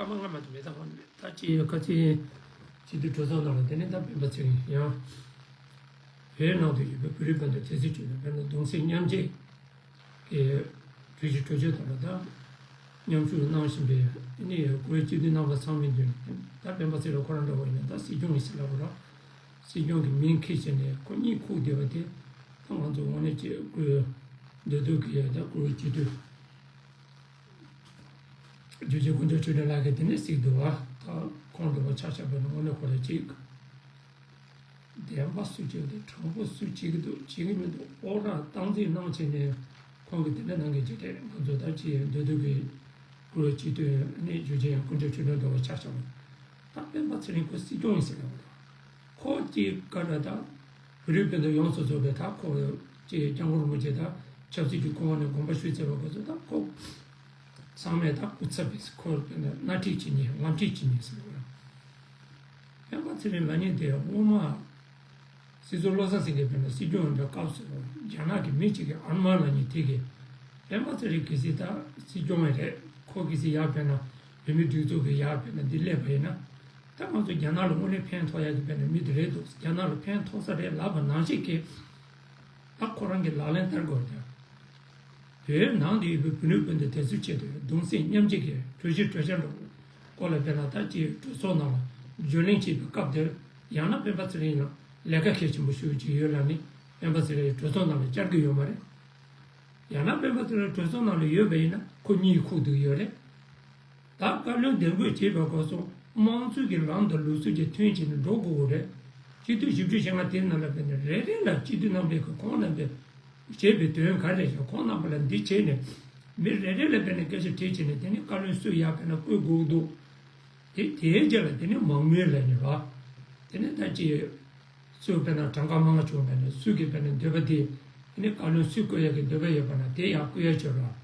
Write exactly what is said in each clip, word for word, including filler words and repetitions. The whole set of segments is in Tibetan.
སྐར་མ་ལྔ་མ་གཏོགས་མེད། ད་ཧོན་ད་ཅི་ཡོད་ཁ་ཅིག་སྤྱི་འཐུས་གྲོས་ཚོགས་ནང་ལ། དེ་ནས་ད་སྤེན་པ་ཚེ་རིང་ཡང་བོད་ནང་དུ་ཡོད་པའི་བོད་རིགས་སྤུན་ཟླ་དེ་ཚོ་བྱས་ནས་དཔེར་ན་གདུང་སེམས་མཉམ་སྐྱེད་ཀྱི་གྲོས་གཞི་གྲོས་ཆོད་དང་ད་མཉམ་ཞུགས་གནང་བཞིན་པའི་ནི་བཀུར་འོས་སྤྱི་འཐུས་རྣམ་པ་ཚང་མའི་མདུན་ད་སྤེན་པ་ཚེ་རིང་ཁོ་རང་འདྲ་བོ་ཡིན་ན་ད་སྲིད་སྐྱོང་ཡིན་ཟེར་ལབ་དགོས་ར། སྲིད་སྐྱོང་གི་མིང་འཁྱེར་བྱས་ནས་ཁོ་གཉིད་ཁུག་བསྡད་པ་དེ་ད་ང་ཚོ་དངོས་གནས་ཀྱི་བཀུར་འོས་འདོད་འདོད་ཀྱི་ད་བཀུར་འོས་སྤྱི་འཐུས་རྒྱུ་ཆེན་དཀོན་མཆོག་ཆོས་སྒྲོན་ལགས་ཀྱིས་དེ་ནས་གཟིགས་འདུག་བ། ད་ཁོང་འདྲ་བོ་ཆ་བཞག་པ་ན་དངོས་གནས་ཁོ་རང་གཅིག་བདེན་པ་སུ་བྱེད་ཀྱི་འདུག་དྲང་པོ་སུ་བྱེད་ཀྱི་འདུག་བྱེད་ཀྱི་མི་འདུག་ཨོ་ར་སྟངས་འཛིན་གནང་བྱས་ནས་ཁོང་གིས་དེ་འདྲ་གནང་གི་ཅི་སྟེ་ང་ཚོ་ད་ཅི་འདོད་འདོད་ཀྱི་བཀུར་འོས་སྤྱི་འཐུས་ནི་རྒྱུ་ཆེན་དཀོན་མཆོག་ཆོས་སྒྲོན་འདྲ་བོ་ཆ་བཞག་པ། ད་སྤེན་པ་ཚེ་རིང་ཁོ་སྲིད་སྐྱོང་ཡིན་ཟེར་ལབ་པ་རེད། ཁོ་གཅིག་ག་འདྲ་ད་བོད་རིགས་སྤུན་ཟླ་ཡོངས་སུ་རྫོགས་པའི་ད་ཁོ་གཅིག་སྐྱབས་མགོན་རིན་པོ་ཆེ་ད་ཆབ་སྲིད་ཀྱི་སྐུ་དབང་ནས་དགོངས་པ་ཞུས་ཚར་བའི་སྐབས་སུ་ད་ཁོ་ཚང་མས་ད་སྐུ་ཚབ་པས་ཁོ་སྤེན་པ་སྣེ་ཁྲིད་བྱེད་མཁན་ལམ་ཁྲིད་བྱེད་མཁན་ཟེར་བ། སྤེན་པ་ཚེ་རིང་ལབ་མཁན་དེ་སྔོན་མ་སྲིད་ཟུར་བློ་བཟང་སེང་གེ་སྤེན་པ་སྲིད་སྐྱོང་ཡིན་པའི་སྐབས་སུ་རྒྱ་ནག་གི་མི་གཅིག་གིས་ཨན་མན་ལབ་མཁན་དེ་གིས་སྤེན་པ་ཚེ་རིང་གལ་སྲིད་ད་སྲིད་སྐྱོང་ཡིན་རེད། ཁོ་གལ་སྲིད་ཡར་ཕེབས་ན་བོད་མི་སྒྲིག་འཛུགས་ཀྱི་ཡར་ཕེབས་ན་འདི་སླེབས་པ་ཡིན་ན། ད་ང་ཚོ་རྒྱ་ནག་ལ་དངོས་གནས་ཕན་ཐོགས་ཡག་གི་དཔེར་ན་མི་དེ་རེད་འདུག་རྒྱ་ནག་ལ་ཕན་ཐོགས་ས་རེད་ལབ་པ་ནང་བཞིན་གྱི་ད་ཁོ་རང་གི་ལག་ལེན་བསྟར་དགོས་ཀྱང་། བོད་ནང་དུ་ཡོད་པའི་བོད་ནུས་སྤུན་ཟླ་དེ་ཚོའི་ཆེད་དུ་གདུང་སེམས་མཉམ་སྐྱེད་ཀྱི་གྲོས་གཞི་གྲོས་འཆར་འདྲ་བོ་སྐོར་ལ་དཔེར་ན་ད་ཅིག་གྲོས་ཚོགས་ནང་ལ་བརྗོད་གླེང་བྱེད་པའི་སྐབས་དེར་ཡང་ན་སྤེན་པ་ཚེ་རིང་ལ་ལས་ཀ་གལ་ཆེན་པོ་ཞེ་པོ་ཅིག་ཡོད་ལབ་ནས་སྤེན་པ་ཚེ་རིང་གྲོས་ཚོགས་ནང་ལ་བཅར་གྱི་ཡོད་མ་རེད། ཡང་ན་སྤེན་པ་ཚེ་རིང་གྲོས་ཚོགས་ནང་ལ་ཡོད་པ་ཡིན་ན་ཁོ་གཉིད་ཁུག་བསྡད་ཡོད་རེད། ད་བཀའ་བློན་འདེམས་བསྐོ་བྱེད་པའི་སྐབས་སུ་དམངས་གཙོའི་གི་ལམ་དང་ལུགས་སྲོལ་གྱི་མཐུན་བྱས་ནས་འགྲོ་དགོས་ཀྱི་རེད། སྤྱི་འཐུས་བཞི་བཅུ་ཞེ་ལྔ་དེ་ནང་ལ་དཔེར་ན་རེ་རེ་ལ་སྤྱི་འཐུས་རྣམ་པས་ཁོང་རྣམ་པས་བྱས་པའི་དོན་ག་རེ་ཞིག་ཁོང་རྣམ་པ་ལ་འདི་བྱས་ནས་མི་རེ་རེ་ལ་དཔེར་ན་སྐད་ཆ་དྲིས་བྱས་ནས་དེ་ནི་བཀའ་བློན་སུས་ཡར་དཔེར་ན་བསྐོ་དགོས་འདུག་དེ་དེའི་རྗེས་ལ་དེ་ནི་མང་མོས་ལབ་ནི་ར། དེ་ནི་ད་ཅི། སུས་དཔེར་ན་གྲངས་ཀ་མང་བྱུང་བ་ནི་སུ་གིས་དཔེར་ན་འདོད་པ་དེ་ནི་བཀའ་བློན་སུས་བསྐོ་ཡག་གི་འདོད་པ་ཡོད་པ་ན་དེ་ཡང་བསྐོ་ཡག་བྱོས་ར།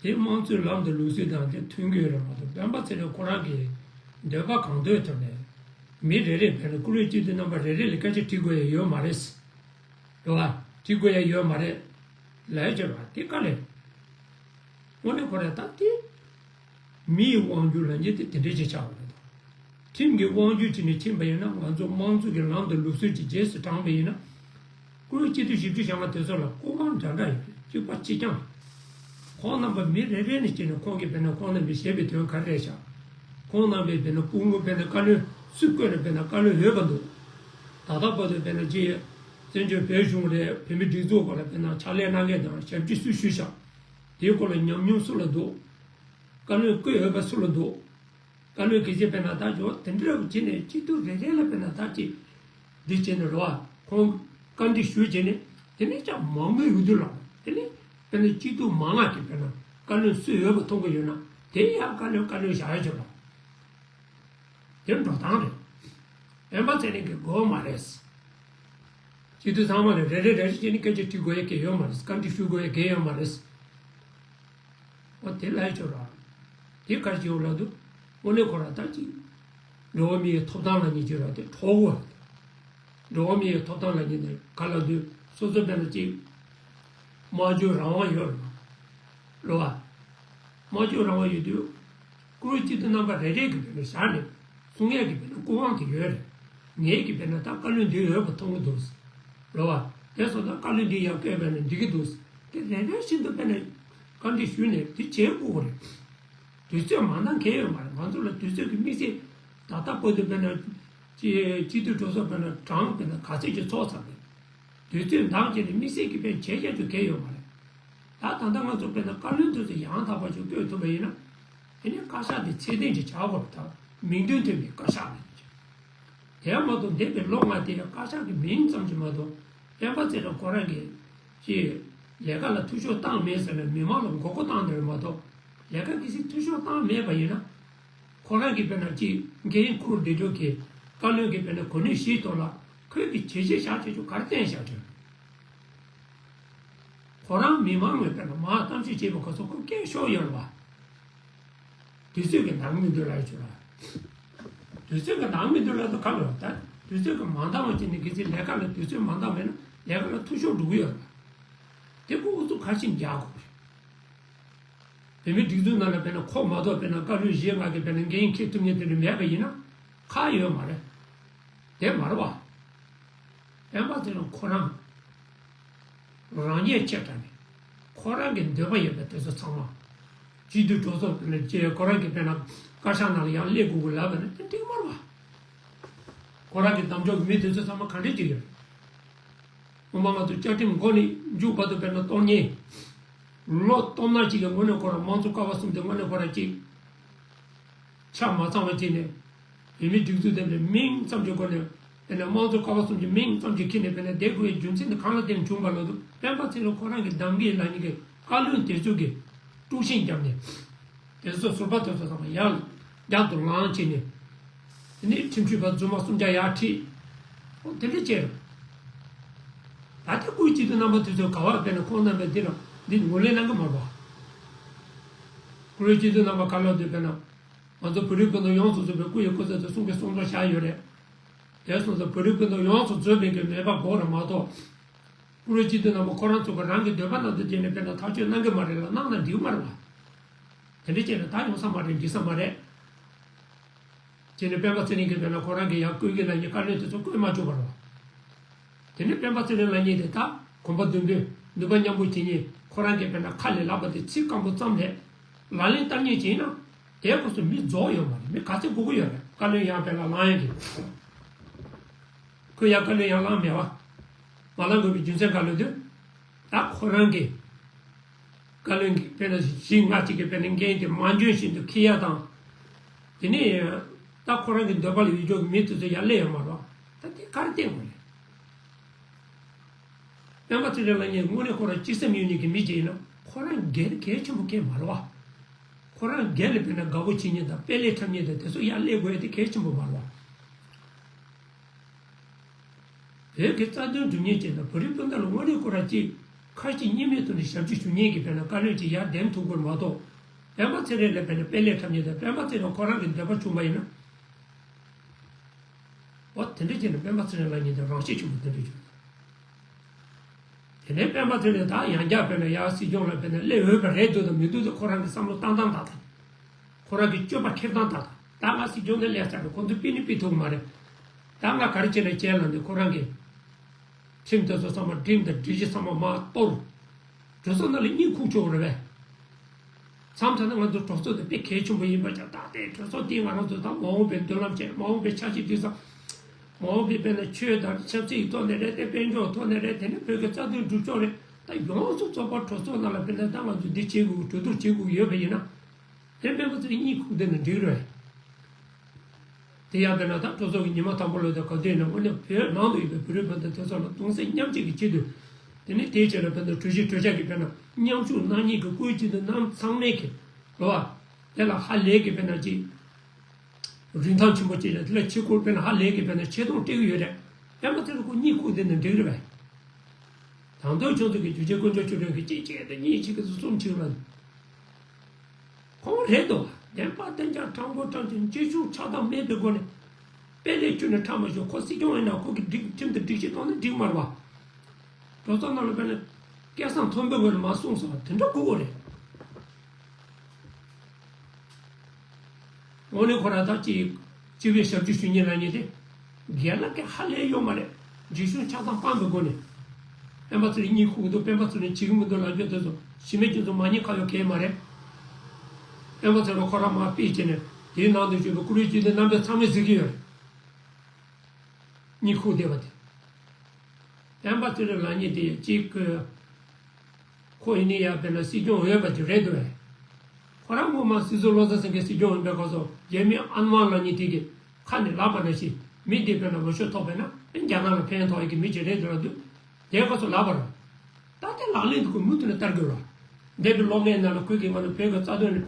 དེ་དམངས་གཙོའི་ལམ་དང་ལུགས་སྲོལ་དང་དེ་མཐུན་དགོས་རེད་མ་གཏོགས་སྤེན་པ་ཚེ་རིང་ཁོ་རང་གི་འདོད་པ་གང་འདོད་ཐོག་ནས་མི་རེ་རེ་དཔེར་ན་བཀུར་འོས་སྤྱི་འཐུས་རྣམ་པ་རེ་རེ་ལ་སྐད་ཆ་དྲི་དགོས་ཡག་ཡོད་མ་རེད། རེད་བ། དྲི་དགོས་ཡག་ཡོད་མ་རེད། ལས་བྱེད་པ་དེ་དཀའ་ལས། དངོས་གནས་ཁོ་རང་ད་དེ། མི་ཡི་དབང་སྒྱུར་ལབ་མཁན་དེ་དེ་འདྲའི་ཅིག་ཆགས་པ་རེད་དོ། ཁྲིམས་ཀྱི་དབང་སྒྱུར་བྱས་ནས་ཕྱིན་པ་ཡིན་ན་ང་ཚོ་དམངས་གཙོ་གི་ལམ་དང་ལུགས་སྲོལ་གྱི་རྗེས་སུ་འབྲངས་པ་ཡིན་ན། བཀུར་འོས་སྤྱི་འཐུས་བཞི་བཅུ་ཞེ་ལྔ་དེ་ཚོ་ལ་སྐུ་དབང་འདྲ་འདྲ་ཡོད་རེད། གཅིག་པ་གཅིག་རྐྱང་། ཁོང་རྣམ་པ་མི་རེ་རེ་ནས་བྱས་ནས་ཁོང་གིས་དཔེར་ན་ཁོང་རྣམ་པས་བཞེས་པའི་དོན་ག་རེ་བཞག་ཁོང་རྣམ་པས་དཔེར་ན་སྐུ་ངོ་དཔེར་ན་བཀའ་བློན་སུས་བསྐོས་ན་དཔེར་ན་བཀའ་བློན་འོས་པ་འདུག་ད་ལྟ་བར་དུ་དཔེར་ན་ཅི། བཙན་བྱོལ་བོད་གཞུང་རེད། བོད་མི་སྒྲིག་འཛུགས་སྐོར་ལ་དཔེར་ན་ཕྱག་ལས་གནང་མཁན་དང་ཞབས་ཕྱི་སུས་ཞུས་བཞག་དེའི་སྐོར་ལ་ཉམས་མྱོང་སུ་ལ་འདུག་བཀའ་བློན་བསྐོས་འོས་པ་སུ་ལ་འདུག་བཀའ་བློན་གལ་ཆེ་དཔེར་ན་ད་ཇོ་དེ་འདྲ་བྱས་ནས་སྤྱི་འཐུས་རེ་རེ་ལ་དཔེར་ན་ད་ཅི། འདི་བྱས་ནས་རོ་ཨ་ཁོང་བཀའ་འདྲི་ཞུས་བྱས་ནས་དེ་ནས་ཀྱང་མང་མོས་འོས་བསྡུ་ལ་དེ་ནས་དཔེར་ན་སྤྱི་འཐུས་མང་ང་གིས་དཔེར་ན་བཀའ་བློན་སུས་འོས་པ་མཐོང་གི་ཡོད་ན་དེ་ཡང་བཀའ་བློན་བཀའ་བློན་བཞག་ཡ་བྱོས་པ། དེ་འགྲོ་སྟངས་རེད། སྤེན་པ་ཚེ་རིང་གི་དགོས་མ་རེད། སྤྱི་འཐུས་ཚང་མ་ལ་རེ་རེ་རེ་རེ་བྱས་ནས་སྐད་ཆ་དྲི་དགོས་ཡ་གལ་ཡོད་མ་རེད། བཀའ་འདྲི་ཞུ་དགོས་ཡ་གལ་ཡོད་མ་རེད། འོ་དེ་ལས་ཆོག་ར། དེ་གར་བྱེད་འོ་ལ་འདུག་དངོས་གནས་ཁོ་ར་ད་ཅིག་འགྲོ་བ་མིའི་ཐོབ་ཐང་ལབ་མཁན་ཅིག་ར་དེ་གྲོགས་པོ་རེད། འགྲོ་བ་མིའི་ཐོབ་ཐང་ལབ་མཁན་དེ་ག་ལ་འདུག་སོ་སོ་དཔེར་ན་ཅིག་སྨྲ་བརྗོད་རང་དབང་ཡོད་རེད། རེད་བ། སྨྲ་བརྗོད་རང་དབང་ཡོད་དུས། བཀུར་འོས་སྤྱི་འཐུས་རྣམ་པ་རེ་རེ་གིས་དཔེར་ན་བཞག་ནས་གསུང་ཡས་ཀྱི་དཔེར་ན་སྐུ་དབང་དེ་ཡོད་རེད། ངས་ཀྱིས་དཔེར་ན་ད་བཀའ་བློན་འདི་འོས་པ་མཐོང་གི་འདུག་རེད་བ། དེ་སོང་ཙང་བཀའ་བློན་འདི་ཡར་བསྐོས་པ་ན་འགྲིག་གི་འདུག་དེ་རེ་རེ་བཞིན་དུ་དཔེར་ན་བཀའ་འདྲི་ཞུས་ནས་དེ་བྱེད་དགོས་ཀྱི་རེད། དུས་ཚོད་མ་འདང་གལ་ཡོད་མ་རེད། ང་ཚོ་ལ་དུས་ཚོད་ཀྱི་དམིགས་བསལ་ད་ལྟ་བར་དུ་དཔེར་ན་སྤྱི་སྤྱི་འཐུས་གྲོས་ཚོགས་དཔེར་ན་གྲངས་དཔེར་ན་ག་ཚད་ཅིག་ཚོགས་ཚར་ནས། དུས་ཚོད་འདང་བྱས་ནས་དམིགས་བསལ་གྱི་དཔེ་བྱས་རྒྱག་རྒྱུ་གལ་ཡོད་མ་རེད། ད་ད་ལྟ་ང་ཚོ་དཔེར་ན་བཀའ་བློན་དེ་ཚོ་ཡང་དག་པ་ཅིག་བསྐོས་ཐུབ་པ་ཡིན་ན། དེ་ནས་བཀའ་ཤག་དེ་ཚད་ལྡན་ཅིག་བྱ་དགོས་པ་དང་མིང་དོན་མཐུན་པའི་བཀའ་ཤག་ལ་ཡིན་ཅིག་དེ་མ་གཏོགས་འདས་པའི་ལོ་ལྔ་དེ་ཡང་བཀའ་ཤག་གི་མིང་ཙམ་ཅིག་མ་གཏོགས་སྤེན་པ་ཚེ་རིང་ཁོ་རང་གིས་ཅིག་ལས་ཀ་ལ་འཐུས་ཤོར་བཏང་མེད་ཟེར་ནས་མི་མང་ལ་མགོ་སྐོར་བཏང་བསྡད་པ་མ་གཏོགས་ལས་ཀ་གི་སྲིད་འཐུས་ཤོར་བཏང་མེད་པ་ཡིན་ན། ཁོ་རང་གིས་དཔེར་ན་ཅིག་འགན་འཁུར་བདེ་འཇོག་གི་བཀའ་བློན་གྱི་དཔེར་ན་གོ་གནས་བཞིའི་ཐོག་ལ་ཁོས་ཀྱི་བྱས་རྗེས་བཞག་བྱས་ཆོག་ག་རེ་བསྟན་བཞག་ཆོག་ཁོ་རང་མི་མང་ངོས་དཔེར་ན་མར་གཏམ་བཤད་བྱས་པའི་སྐབས་སུ་ཁོ་སྐད་ཤོར་ཡོད་རེད་བ། དུས་ཚོད་ཀྱི་འདང་མི་འདུག་ལབ་ཆོག་ར། དུས་ཚོད་ཀྱི་འདང་མི་འདུག་ལབ་དུས་ག་ལ་ད་དུས་ཚོད་ཀྱི་མ་འདང་བ་བྱས་ནས་གལ་སྲིད་ལས་ཀ་ལ་དུས་ཚོད་མ་འདང་བས་ན་ལས་ཀ་ལ་འཐུས་ཤོར་འགྲོ་གི་ཡོད་རེད་བ། དེ་ཁོ་ཨུ་ཚུགས་ག་ཤིན་རྒྱག་དགོས་རེད། བོད་མིའི་སྒྲིག་འཛུགས་ནང་ལ་དཔེར་ན་ཁོ་མ་གཏོགས་དཔེར་ན་བཀའ་བློན་གཞན་ལྔ་གིས་དཔེར་ན་འགན་འཁྱེར་ཐུབ་མཁན་དེ་འདྲ་མེད་པ་ཡིན་ན་ཁག་ཡོད་མ་རེད། དེ་མ་རེད་བ། སྤེན་པ་ཚེ་རིང་ཁོ་རང་རང་ཉིད་ཆེ་དྲགས་ནས་ཁོ་རང་གི་འདོད་པ་ཡོད་པའི་དེ་ཚོ་ཚང་མ་སྤྱི་འཐུས་གྲོས་ཚོགས་དེ་ལ་བཅས་ཁོ་རང་གིས་དཔེར་ན་བཀའ་ཤག་ནང་ལ་ཡང་སླེབས་དགོས་དགོས་ལབ་པ་ན་དེ་འགྲིག་མ་རེད་བ། ཁོ་རང་གི་གདམ་ཕྱོགས་ཀྱི་མི་དེ་ཚོ་ཚང་མ་ག་འདྲས་ཅིག་ཡོད། སྔོན་མ་ང་ཚོ་བཅའ་ཁྲིམས་འགོ་ནས་མཇུག་བར་དུ་དཔེར་ན་གཏོར་མཁན། ལོ་སྟོང་ཕྲག་གཅིག་གི་སྔོན་ནས་ཁོ་རང་དམངས་གཙོ་ཀ་བ་གསུམ་དེ་དངོས་གནས་ཁོ་རང་གཅིག་ཆ་མ་ཚང་བ་བྱས་ནས། བོད་མིའི་སྒྲིག་འཛུགས་དེ་འདྲའི་མིང་ཙམ་གྱི་སྒོ་ནས་དཔེར་ན་དམངས་གཙོ་ཀ་བ་གསུམ་གྱི་མིང་ཙམ་གྱིས་ཁྱེར་ནས་དཔེར་ན་བསྡད་དགོས་པའི་རྒྱུ་མཚན་དེ་གང་ལ་བརྟེན་བྱུང་བ་ལབ་དུས་སྤེན་པ་ཚེ་རིང་ཁོ་རང་གི་གདམ་གའི་ལ་ཉིན་གྱི་བཀའ་བློན་དེ་ཚོ་གིས་དཀྲུག་ཤིང་བརྒྱབ་ནས། དེ་ཚོ་ཟུར་པ་དེ་ཚོ་ཚང་མ་ཡར་རྒྱབ་ཏུ་ལངས་བྱས་ནས། དེ་ནས་ཁྲིམས་ཞིབ་པ་རྫུན་མ་གསུམ་ཆ་ཡར་ཁྲིད། ཨོ་དེ་འདྲ་བྱས་རེད། ད་ལྟ་སྐུའི་སྤྱི་འཐུས་རྣམ་པ་དེ་ཚོས་ག་བར་དཔེར་ན་ཁོང་རྣམ་པས་འདི་ལ་འདི་ངོས་ལེན་གནང་གི་མ་རེད་བ། སྐུའི་སྤྱི་འཐུས་རྣམ་པ་ག་ལ་འདུག་དཔེར་ན། ང་ཚོ་བོད་རིགས་སྤུན་ཟླ་ཡོངས་སུ་རྫོགས་པའི་སྐུ་ཡི་སྐུ་ཚེ་དེ་གསུང་གི་གསུང་རོགས་བཞག་ཡོད་རེད། དེ་སོང་ཙང་བོད་རིགས་སྤུན་ཟླ་ཡོངས་སུ་རྫོགས་པའི་གི་མོས་པ་དགོས་རེད་མ་གཏོགས། སྐུའི་སྤྱི་འཐུས་རྣམ་པ་ཁོ་རང་ཚོ་གི་རང་གི་འདོད་པ་ནང་དུ་བྱས་ནས་དཔེར་ན་ཐག་གཅོད་གནང་གི་མ་རེད་ལ་གནང་ན་འགྲིག་མ་རེད་བ། དེ་འདྲ་བྱས་ན་ད་ཡོང་ས་མ་རེད་འགྲིག་ས་མ་རེད། བྱས་ནས་སྤེན་པ་ཚེ་རིང་གིས་དཔེར་ན་ཁོ་རང་གི་ཡང་བསྐོས་ཀྱི་ལ་ཉེ་བཀའ་བློན་དེ་ཚོ་བསྐོས་མ་བཅུག་པ་རེད། དེ་ནས་སྤེན་པ་ཚེ་རིང་ལ་ཉེ་དེ་ད་གོམ་པ་མདུན་སྤོས་ནུས་པ་མཉམ་སྤུངས་བྱེད་ཉེ་ཁོ་རང་གིས་དཔེར་ན་ཁ་ལས་ལབ་པ་དེ་ཚིག་སྐམ་པོ་ཙམ་ལས་ལག་ལེན་བསྟར་ཉེ་བྱས་ན་དེ་སྐོར་སུ་མི་རྫོགས་ཡོད་མ་རེད། མི་ག་ཚད་དགོས་ཀྱི་ཡོད་རེད། བཀའ་བློན་ཡང་དཔེར་ན་ལངས་ཡོད་ཀྱི། ཁོས་ཡང་བཀའ་བློན་ཡང་ལངས་མེད་བ། མ་ལངས་དགོས་པའི་རྒྱུ་མཚན་ག་ལ་འདུག་ད་ཁོ་རང་གིས་བཀའ་བློན་གྱི་དཔེར་ན་བཞི་ལྔ་གཅིག་གི་དཔེར་ན་འགན་དེ་མ་འཇོན་བཞིན་དུ་འཁྱེར་ཡ་དང་། དེ་ནས་ད་ཁོ་རང་གི་འདོད་པ་ལ་ཡུལ་ཕྱོགས་ཀྱི་མི་དེ་ཚོ་ཡར་སླེབས་ཡོད་མ་རེད་བ། ད་དེ་ག་རེ་བསྟན་དགོས་རེད། སྤེན་པ་ཚེ་རིང་ལགས་ངས་དངོས་གནས་ཁོ་རང་སྤྱི་སེམས་ཡོད་མཁན་གྱི་མི་ཅིག་ཡིན་ན་ཁོ་རང་སྒེར་གལ་ཆེན་པོ་གང་མ་རེད་བ། ཁོ་རང་སྒེར་ལ་དཔེར་ན་དགའ་པོ་བྱེད་མཁན་དང་དཔེ་ལེགས་འཁྲབ་མཁན་དང་དེ་ཚོ་ཡར་སླེབས་དགོས་ཡ་དེ་གལ་ཆེན་པོ་མ་རེད་བ། བོད་ཀྱི་རྩ་དོན་སྒྲུབ་མཁན་བྱས་ན་བོད་རིགས་སྤུན་ཟླ་ལ་དངོས་གནས་ཁོ་རང་གཅིག་ཁ་ཞེ་གཉིས་མེད་ཐོག་ནས་ཞབས་ཕྱི་ཞུ་མཁན་གྱི་དཔེར་ན་བཀའ་བློན་གཅིག་ཡར་འདེམས་ཐུབ་དགོས་མ་གཏོགས། སྤེན་པ་ཚེ་རིང་ལ་དཔེར་ན་དཔེ་ལེགས་འཁྲབ་མཁན་དང་སྤེན་པ་ཚེ་རིང་ཁོ་རང་གི་འདོད་པ་བྱུང་བ་ཡིན་ན། འོ་དེ་འདྲ་བྱས་ན་སྤེན་པ་ཚེ་རིང་ལགས་ཉིད་དུ་རང་ཤེད་ཆེན་པོ་དེ་འདྲ་བྱུང་། དེ་ནས་སྤེན་པ་ཚེ་རིང་ད་ཡང་བསྐྱར་དཔེར་ན་ཡར་སྲིད་སྐྱོང་ལ་དཔེར་ན་སླེབས་འོས་པ་རེད་འདུག་དང་མི་འདུག་དེ་ཁོ་རང་གི་བསམ་བློ་བཏང་སྟངས་དག་དང་། ཁོ་རང་གི་སྤྱོད་པ་འཁྱེར་སྟངས་དག་དང་། ད་ང་སྲིད་སྐྱོང་ནས་སླེབས་ཚར་རེད། ཁོ་ཚོས་ཕུད་ནི་ཕུད་ཐུབ་མ་རེད། ད་ང་ག་རེ་བྱས་ན་བྱས་ལབ་འདུག་ཁོ་རང་གི་ཁྲིམས་དེ་ཚོ་ཚང་མ་སྒྲིག་དང་སྒྲིག་གཞི་ཚང་མ་མར་གཏོར། གྲོས་ཚོགས་ནང་ལ་གཉིད་ཁུག་ཆོག་རེད་པས། མཚམས་མཚམས་ན་ང་ཚོ་གྲོས་ཚོགས་དེ་དཔེ་གལ་ཆེན་པོ་ཡིན་པ་ཅག་ད་ལྟའི་གྲོས་ཚོགས་དེའི་ང་རང་ཚོ་ད་མ་འོངས་པའི་མདུན་ལམ་བཅས་མ་འོངས་པའི་ཆབ་སྲིད་དུས་སང་། མ་འོངས་པའི་དཔེར་ན་ཆོས་དང་ཆབ་སྲིད་ཐོག་ནས་རེད་དེ་དཔལ་འབྱོར་ཐོག་ནས་རེད་དེ་ནས་བོད་ཀྱི་རྩ་དོན་སྒྲུབ་ཕྱོགས་རེད་ད་ཡོངས་སུ་རྫོགས་པ་གྲོས་ཚོགས་ནང་ལ་དཔེར་ན་ད་ང་ཚོ་འདི་བྱེད་དགོས་གྲོས་བསྡུར་བྱེད་དགོས་ཡོད་པ་ཡིན་ན། དེ་སྤེན་པ་ཚོས་གཉིད་ཁུག་བསྡད་ན་འགྲིག་རེད། དེ་ཡང་དཔེར་ན་ད་གྲོས་ཚོགས་ཀྱི་ཉི་མ་དང་པོ་ལོ་དེ་ག་དུས་ཡིན་ན་དངོས་གནས་བོད་ནང་དུ་ཡོད་པའི་བོད་རིགས་སྤུན་ཟླ་དེ་ཚོ་ལ་གདུང་སེམས་མཉམ་སྐྱེད་ཀྱི་ཆེད་དུ། དེ་ནས་དེའི་ཆེད་ལ་དཔེར་ན་གྲོས་གཞི་གྲོས་འཆར་གྱི་དཔེར་ན་མཉམ་ཞུགས་གནང་མཁན་གྱི་སྐུའི་སྤྱི་འཐུས་རྣམས་ཚང་མས་ཀྱི་རེད་བ། དེ་ལ་ཧ་ལས་ཀྱི་དཔེར་ན་ཅིག་རིན་ཐང་ཆེན་པོ་ཅིག་ལ་དེ་ལ་ཕྱི་སྐོར་དཔེར་ན་ཧ་ལས་ཀྱི་དཔེར་ན་ཆེ་མཐོང་སྤྲད་ཀྱི་ཡོད་རེད། སྤེན་པ་ཚེ་རིང་ཁོ་གཉིད་ཁུག་བསྡད་ན་འགྲིག་རེད་བས། དང་དོན་ཆུང་ཚོ་གི་རྒྱུ་ཆེན་དཀོན་མཆོག་ཆོས་སྒྲོན་གྱི་གཅིག་བྱས་ཏེ་གཉིས་གཅིག་གི་གསུམ་གཅིག་ལ། ཁོང་རེད་དོ། བདེན་པ་བདེན་རྐྱང་དྲང་པོ་དྲང་ཆེན་སྤྱི་གཞུང་ཆགས་སྡང་མེད་པའི་སྒོ་ནས། དཔེ་ལས་ཁྱོན་ནས་ཁྲ་མ་ཤོར་ཁོ་སྲིད་སྐྱོང་ཡིན་ན་ཁོ་གི་སྒྲིག་ཁྲིམས་དང་སྒྲིག་གཞི་ཐོག་ནས་འགྲིག་མ་རེད་བ། གྲོས་ཚོགས་ནང་ལ་དཔེར་ན་སྐལ་བཟང་མཐོན་པོའི་ངོས་ལ་མ་གསུངས་སོང་བ་དེ་འདྲ་དགོས་དགོས་རེད། དངོས་གནས་ཁོ་རང་ད་ཅིག་སྤྱི་པའི་ཞབས་ཕྱི་ཞུ་མཁན་ལབ་མཁན་དེ། རྒན་ལགས་ཀྱི་ཧ་ལས་ཡོད་མ་རེད། རྗེས་ཤུལ་ཆགས་སྡང་སྤངས་པའི་སྒོ་ནས། སྤེན་པ་ཚེ་རིང་གཉིད་ཁུག་འདུག་སྤེན་པ་ཚེ་རིང་བྱེད་ཀྱི་མི་འདུག་ལབ་རྒྱུ་དེ་ཚོ་གཞི་མེད་ཁྱོད་ཚོ་མ་ཉེས་ཁ་ཡོད་གང་ཡང་མ་རེད། སྤེན་པ་ཚེ་རིང་ཁོ་རང་མར་ཕུད་བྱས་ནས་དེའི་ནང་དུ་བཞུགས་པའི་བཀུར་འོས་སྤྱི་འཐུས་རྣམ་པས་ཚང་མས་གཟིགས་ཀྱི་ཡོད་རེད། གཉིད་ཁུག་བསྡད་པ་དེ། སྤེན་པ་ཚེ་རིང་ལབ་མཁན་དེ་གཅིག་གི་ཁོ་ཡིན་ནི་ཡ་དཔེར་ན་སྲིད་སྐྱོང་འོས་པ་ཅིག་རེད་འདུག་བས། ཁོ་རང་ངོ་མ་སྲིད་ཟུར་བློ་བཟང་སེང་གེ་སྲིད་སྐྱོང་འོས་པའི་སྐབས་སུ་རྒྱ་མི་ཨན་ཝང་ལབ་མཁན་དེ་གི་ཁ་ནས་ལབ་པ་ནང་བཞིན་མི་དེ་དཔེར་ན་འོས་ཤོག་ཐོབ་པས་ན་རྒྱ་ནག་ལ་ཕན་ཐོགས་ཡ་གི་མི་ཅིག་རེད་འདུག་ལབ་དུས་དེའི་སྐབས་སུ་ལབ་པ་རེད། ད་ལྟའི་ལག་ལེན་དུ་ཁོས་མུ་མཐུད་ནས་བསྟར་དགོས་རེད། འདས་པའི་ལོ་ལྔའི་ནང་ལ་ཁོས་ཀྱིས་ང་ཚོ་བོད་ཀྱི་རྩ་དོན་ལ་